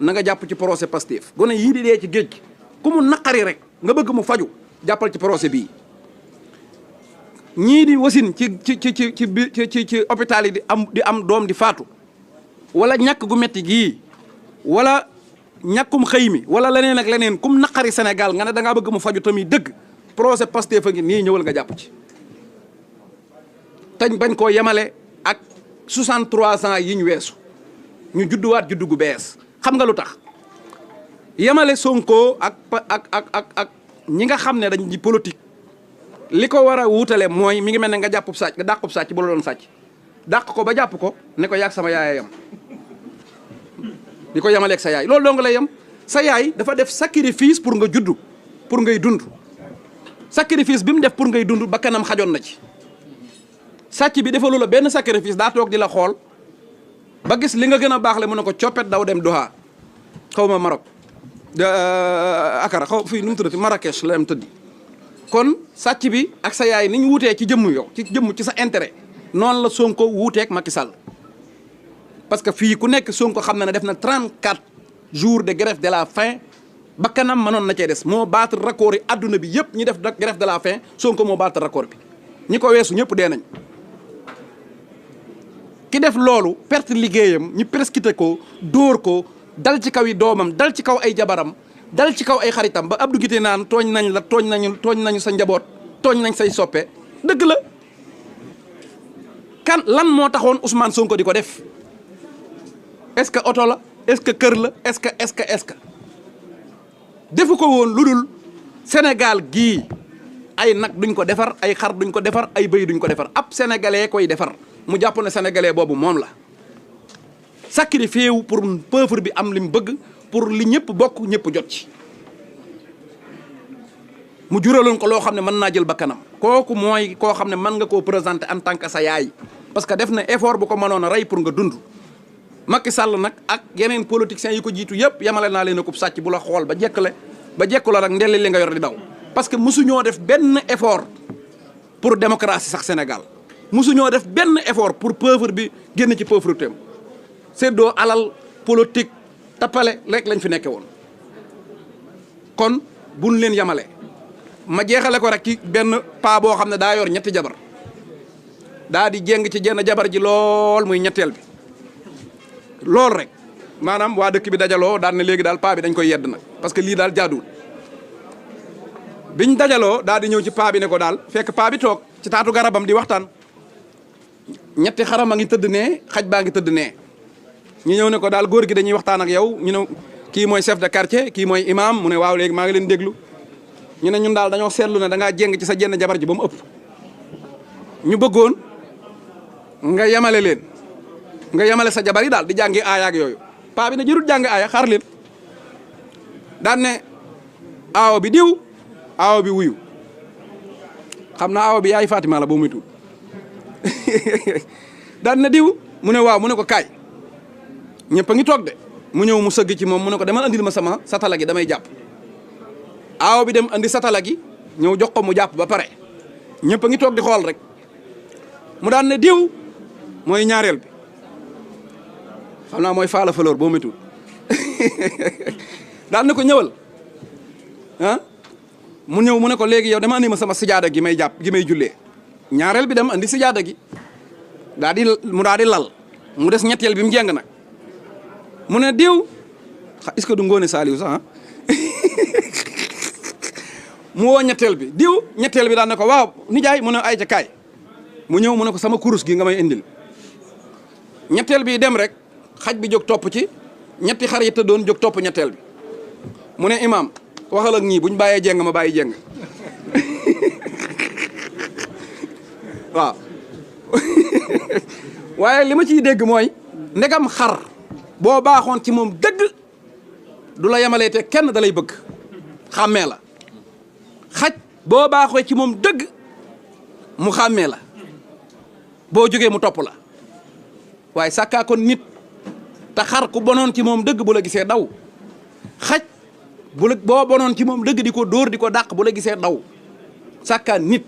na nga jàpp ci procès Pastef gone yii di dee ci géej gi ku mu naqari rek nga bëgg mu faju jàppal ci procès bii ñii di wasin ci hôpital yi di am doom di faatu wala ñàkk gu metti gii wala ñàkkum xëy mi wala leneen ak leneen kum naqari Sénégal nga ne da ngaa bëgg mu faju tamit dëgg procès Pastef a ngi nii ñëwal nga jàpp ci tañ bañ koo yemale ak 63 ans yi ñu weesu ñu judduwaat juddu gu bees xam nga lu tax yemale Sonko ak ñi nga xam ne dañ di politique li ko war a wuutale mooy mi ngi mel ne nga jàppub sàcc nga dàqub sàcc ba la doon sàcc dàq ko ba jàpp ko ne ko yàgg sama yaaya yam di ko yemaleeg sa yaay loolu dong lay yem sa yaay dafa def sacrifice pour nga juddu pour ngay dund sacrifice bi mu def pour ngay dund ba kanam xajoon na ci sàcc bi defalu la benn sacrifice daa toog di la xool ba gis li nga gën a baax le mu ne ko coppet daw dem Doha xaw ma Maroc akara xaw fii nu mu tuddati Marrakech la dem tëddi kon sàcc bi ak sa yaay ni ñu wutee ci jëmm yow ci jëmm ci sa intérêt noonu la Sonko wuuteeg Macky Sall parce que fii ku nekk Sonko xam na ne def na 34 jours de grève de la faim ba kanam mënoon na cee des moo battre record yi adduna bi yëpp ñi def grève de la faim Sonko moo battre record bi ñi ko weesu ñëpp dee nañ ki def loolu perte liggéeyam ñu prescrite ko dóor ko dal ci kaw yi doomam dal ci kaw ay jabaram dal ci kaw ay xaritam ba Abdou Guité naan tooñ nañ la tooñ nañu sa njaboot tooñ nañ say soppe dëgg la kan lan moo taxoon Ousmane Sonko di ko def est-ce que oto la est-ce que kër la est-ce que defu ko woon lu dul Sénégal gii ay nag duñ ko defar ay xar duñ ko defar ay bëy duñ ko defar ab sénégalais koy defar mu jàpp ne sénégalais boobu moom la sacrifié wu pour peuple bi am li mu bëgg pour li ñëpp bokk ñëpp jot ci mu juraloon ko loo xam ne mën naa jël bakkanam kooku mooy koo xam ne mën nga koo présenter en tant que sa yaay parce que def na effort bu ko mënoon a rey pour nga dund Macky Sall nag ak yeneen politiciens yi ko jiitu yëpp yamale naa leen a ko sàcc bu la xool ba jekku la rek ndelli li nga yor di daw parce que mosuñoo def benn effort pour démocratie sax Sénégal mosuñoo def benn effort pour pauvre bi génn ci pauvreté séddoo alal politique tappale rek lañ fi nekke woon kon buñ leen yamale ma jeexale ko rek ci benn paa boo xam ne daa yor ñetti jabar daa di jéng ci jenn jabar ji lool muy ñetteel bi loolu rek maanaam waa dëkk bi dajaloo daal ne léegi daal paa bi dañ koy yedd nag parce que lii daal jaaduwul biñ dajaloo daal di ñëw ci paa bi ne ko daal fekk paa bi toog ci taatu garabam di waxtaan ñetti xaram a ngi tëdd nee xaj baa ngi tëdd nee ñu ñëw ne ko daal góor gi dañuy waxtaan ak yow ñu ne kii mooy chef de quartier kii mooy imam mu ne waaw léegi maa ngi leen déglu ñu ne ñun daal dañoo seetlu ne da ngaa jéng ci sa jenn jabar ji ba mu ëpp ñu bëggoon nga yemale leen nga yemale sa jabar yi daal di jàngi aaya ak yooyu paa bi ne jërul jàngi aaya xaar leen daan ne aawo bi diw aawo bi wuyu xam naa aawo bi yaay Fatima la boo muy tuut daan ne diw mu ne waaw mu ne ko kaay ñëpp a ngi toog de mu ñëw mu sëgg ci moom mu ne ko demal andil ma sama satala gi damay jàpp aawo bi dem andi satala gi ñëw jox ko mu jàpp ba pare ñëpp a ngi toog di xool rek mu daan ne diw mooy ñaareel bi xam naa mooy faala fleur boo métul daan ne ko ñëwal ah mu ñëw mu ne ko léegi yow dama andi ma sama sijaada gi may jàpp gi may jullee ñaareel bi dem andi sijaada gi daa di lal mu des ñetteel bi mu jeng nag mu ne diw est-ce que du ngoone Saliou sax mu woo ñetteel bi diw ñetteel bi daan ne ko waaw nijaay mu ne ay ca kaay mu ñëw mu ne ko sama kurus gi nga may indil ñetteel bi dem rek xaj bi jóg topp ci ñetti xar yi tëddoon jóg topp ñetteel bi mu ne imaam waxal ak ñii buñ bàyyee jeng ma bàyyi jeng waaw waaye li ma ciy dégg mooy ndegam xar boo baaxoon ci moom dëgg du la yemalee te kenn da lay bëgg xàmmee la xaj boo baaxoo ci moom dëgg mu xàmmee la boo jógee mu topp la waaye sàkkaa kon nit te xar ku bonoon ci moom dëgg bu la gisee daw xaj boo bonoon ci moom dëgg di ko dóor di ko dàq bu la gisee daw sàkkaa nit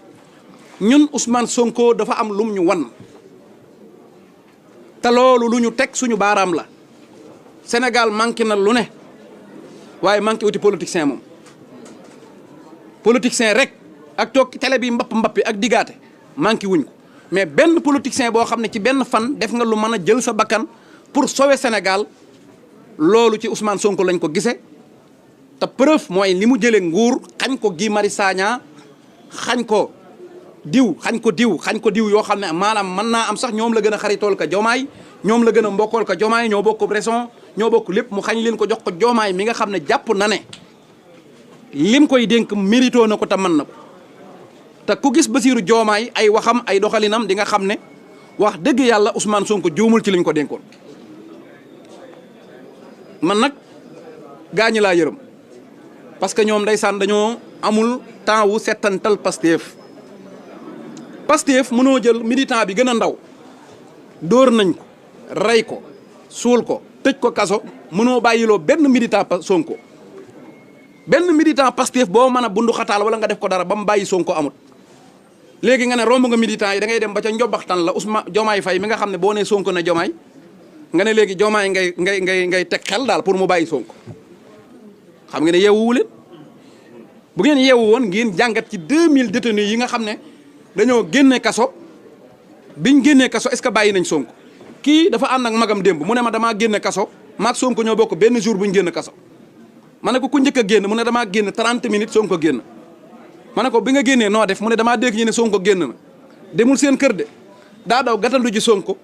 ñun Ousmane Sonko dafa am lum ñu wan te loolu lu ñu teg suñu baaraam la Sénégal manqué na lu ne waaye manqué wuti politicien moom politicien rek ak toog télé bi mbappi ak digaate manqué wuñ ko mais benn politicien boo xam ne ci benn fan def nga lu mën a jël sa bakkan pour sauver Sénégal loolu ci Ousmane Sonko lañ ko gisee te preuve mooy li mu jëlee nguur xañ ko Guy Marius Sagna xañ ko diw yoo xam ne maanaam mën naa am sax ñoom la gën a xaritool ka Jomaay ñoom la gën a mbokkool ka Jomaay ñoo bokk raison ñoo bokk lépp mu xañ leen ko jox ko Jomaay mi nga xam ne jàpp na ne lim koy dénk mérito na ko te mën na ko te ku gis Bassirou Diomaye ay waxam ay doxalinam di nga xam ne wax dëgg yàlla Ousmane Sonko juumul ci liñ ko dénkoon man nag gaañi laa yërëm parce que ñoom ndeysaan dañoo amul temps wu settantal Pastef mënoo jël militant bi gën a ndaw dóor nañ ko rey ko suul ko tëj ko kaso mënoo bàyyiloo benn militant Sonko benn militant Pastef boo mën a bundu xataal wala nga def ko dara ba mu bàyyi Sonko amut. léegi nga ne romb nga militant yi da ngay dem ba ca njobaxtan la Ousmane Diomaye Faye mi nga xam ne boo nee Sonko ne Diomaye nga ne léegi Diomaye ngay teg xel daal pour mu bàyyi Sonko xam nga ne yeewuwu leen. bu ngeen yeewu woon ngeen jàngat ci 2000 détenus yi nga xam ne dañoo génne kaso biñ génnee kaso est-ce que bàyyi nañ Sonko kii dafa ànd ak magam démb mu ne ma damaa génne kaso maag Sonko ñoo bokk benn jour buñ génn kaso ma ne ko ku njëkk a génn mu ne damaa génn 30 minutes Sonko génn ma ne ko bi nga génnee noo def mu ne damaa dégg ñu ne Sonko génn na demul seen kër de daa daw gàttandu ji Sonko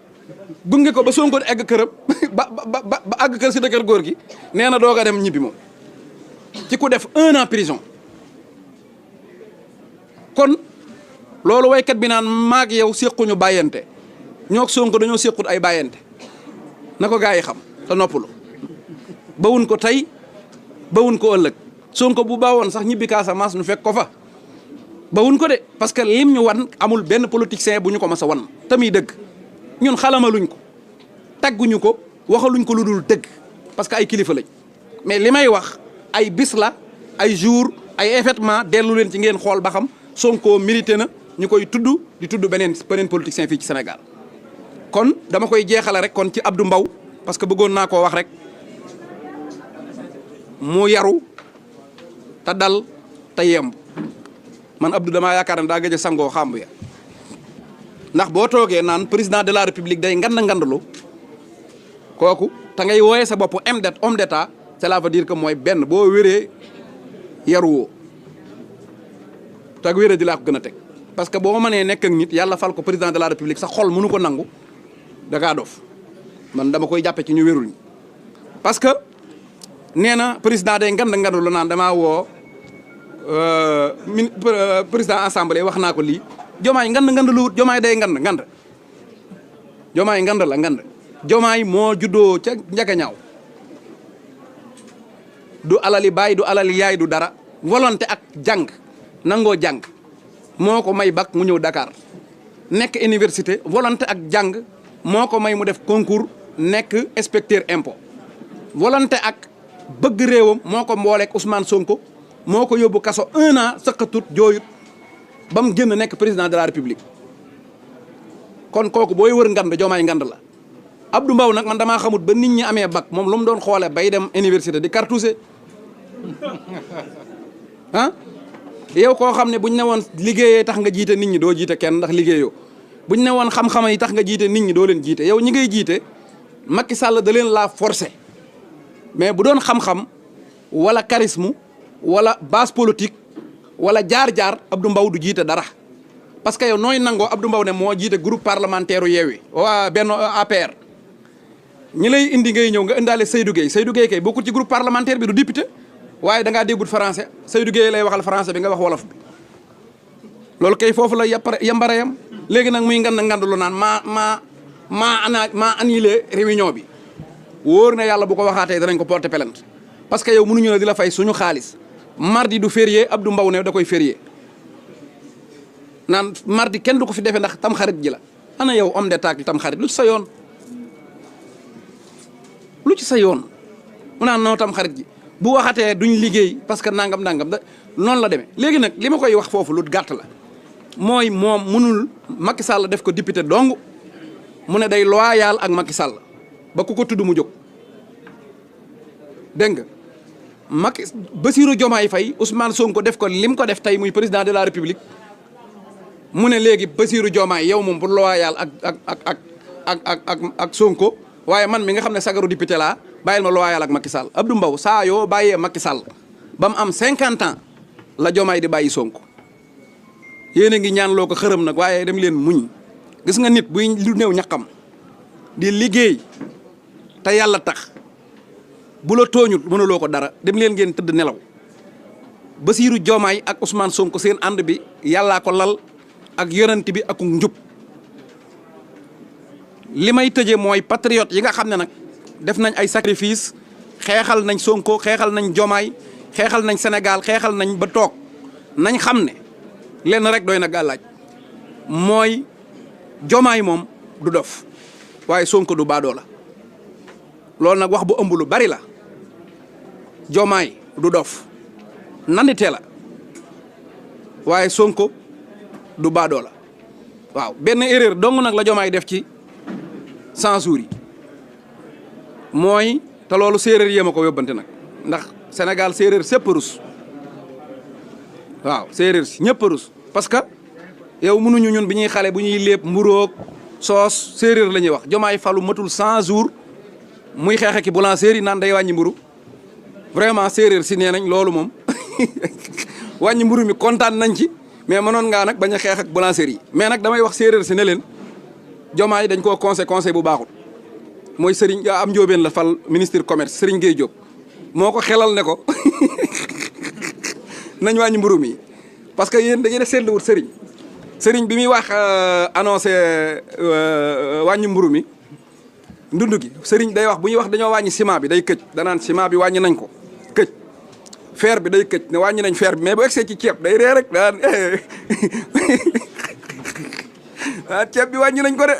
gunge ko ba Sonko egg këram ba àgg kër si dëkkër góor gi nee na doog a dem ñibbi moom ci ku def 1 an prison. kon loolu waykat bi naan maag yow séquñu bàyyante ñoo Sonko dañoo séqut ay bàyyante na ko gaa yi xam te noppalu bawun ko tey bawun ko ëllëg Sonko bu baawoon sax ñibbi Casamance nu fekk ko fa bawun ko de parce que lim ñu wan amul benn politicien bu ñu ko mas a wan tamit dëgg ñun xalamaluñ ko tagguñu ko waxaluñ ko lu dul dëgg parce que ay kilifa lañ mais li may wax ay bis la ay jour ay événement dellu leen ci ngeen xool ba xam Sonko milité na ñu koy tudd di tudd beneen politicien fii ci Sénégal. kon dama koy jeexale rek kon ci Abdou Mbow parce que bëggoon naa koo wax rek mu yaru te dal te yemb man Abdou damaa yaakaar ne daa gëj a sangoo xàmb ya ndax boo toogee naan président de la république day ngandalu kooku te ngay wooyee sa bopp homme d'état cela veut dire que mooy benn boo wéree yaruwoo te ak wéree di laa ko gën a teg parce que boo mënee nekk ak nit yàlla fal ko président de la république sa xol mënu ko nangu da ngaa dof man dama koy jàppe ci ñu wérul ñi parce que nee na président day ngandu la naan damaa woo président assemblée wax naa ko lii Diomaye ngand lu wut Diomaye day ngand Diomaye ngand la ngand Diomaye moo juddoo ca njagañaaw du alali baay du alali yaay du dara volonté ak jàng nangoo jàng moo ko may bac mu ñëw Dakar nekk université volonté ak jàng moo ko may mu def concours nekk inspecteur impôt volonté ak bëgg réewam moo ko mbooleeg Ousmane Sonko moo ko yóbbu kaso 1 an sëqatut jooyut ba mu génn nekk président de la république kon kooku booy wër ngand Diomaye ngand la Abdou Mbow nag man damaa xamut ba nit ñi amee bac moom lu mu doon xoole bay dem université di cartouché ah yow koo xam ne buñ ne woon liggéeyee tax nga jiite nit ñi doo jiite kenn ndax liggéeyoo buñ ne woon xam-xam yi tax nga jiite nit ñi doo leen jiite yow ñi ngay jiite Macky Sall da leen laa forcé mais bu doon xam-xam wala charisme wala base politique wala jaar-jaar Abdou Mbow du jiite dara parce que yow nooy nangoo Abdou Mbow ne moo jiite groupe parlementaire u Yewwi waa benn APR ñi lay indi ngay ñëw nga indaale Seydou Gueye kay bokkul ci groupe parlementaire bi du député waaye da ngaa déggut français Seydou Gueye lay waxal français bi nga wax wolof bi loolu kay foofu la yambare yam léegi nag muy ngand lu naan maa annulé réunion bi wóor na yàlla bu ko waxaatee danañ ko porter plainte parce que yow mënuñu ne di la fay suñu xaalis mardi du férié Abdou Mbow ne da koy férié naan mardi kenn du ko fi defee ndax tam xarit ji la ana yow homme d'état tam xarit lu ci sa yoon mu naan noo tam xarit ji bu waxatee duñ liggéey parce que nangam da noonu la demee léegi nag li ma koy wax foofu lu gàtt la mooy moom mënul Macky Sall def ko député dong mu ne day loyal ak Macky Sall ba ku ko tudd mu jóg dégg nga Macky Bassirou Diomaye Faye Ousmane Sonko def ko lim ko def tey muy président de la république mu ne léegi Bassirou Diomaye yow moom pour loyal ak Sonko waaye man mi nga xam ne sagaru député laa bàyyil ma loyal ak Macky Sall Abdou Mbow saa yoo bàyyee Macky Sall ba mu am 50 ans la Diomaye di bàyyi Sonko yéen a ngi ñaan loo ko xërëm nag waaye dem leen muñ gis nga nit buy lu néew ñaqam di liggéey te yàlla tax bu la tooñut mënuloo ko dara dem leen ngeen tëdd nelaw Bassirou Diomaye ak Ousmane Sonko seen ànd bi yàllaa ko lal ak yonent bi ak njub li may tëjee mooy patriote yi nga xam ne nag def nañ ay sacrifice xeexal nañ Sonko xeexal nañ Diomaye xeexal nañ Sénégal xeexal nañ ba toog nañ xam ne lenn rek doy na gàllaaj mooy Diomaye moom du dof waaye Sonko du baadoo la loolu nag wax bu ëmb lu bari la Diomaye du dof nandite la waaye Sonko du baadoo la waaw benn erreur dong nag la Diomaye def ci 100 jours yi mooy te loolu séeréer yéema ko yóbbante nag ndax Sénégal séeréer sépp rus waaw séeréer si ñëpp rus parce que yow mënuñu ñun bi ñuy xale bu ñuy lépp mburoog soos séeréer la ñuy wax Diomaye falu matul 100 jours muy xeexe ki boulangerie naan day wàññi mburu vraiment séeréer si nee nañ loolu moom wàññi mburu mi kontaan nañ ci mais mënoon ngaa nag bañ a xeex ak boulangerie yi mais nag damay wax séeréer si ne leen Diomaye dañ koo conseil bu baaxul mooy Serigne am njóobeen la fal ministre commerce Serigne Gueye Diop moo ko xelal ne ko nañ wàññi mburu mi parce que yéen da ngeen a seetluwut Serigne bi muy wax annoncé wàññi mburu mi ndund gi Serigne day wax bu ñuy wax dañoo wàññi ciment bi day këj danaan ciment bi wàññi nañ ko këj fer bi day këj ne wàññi nañ fer bi mais bu egsee ci ceeb day ree rek daan ceeb bi wàññi nañ ko de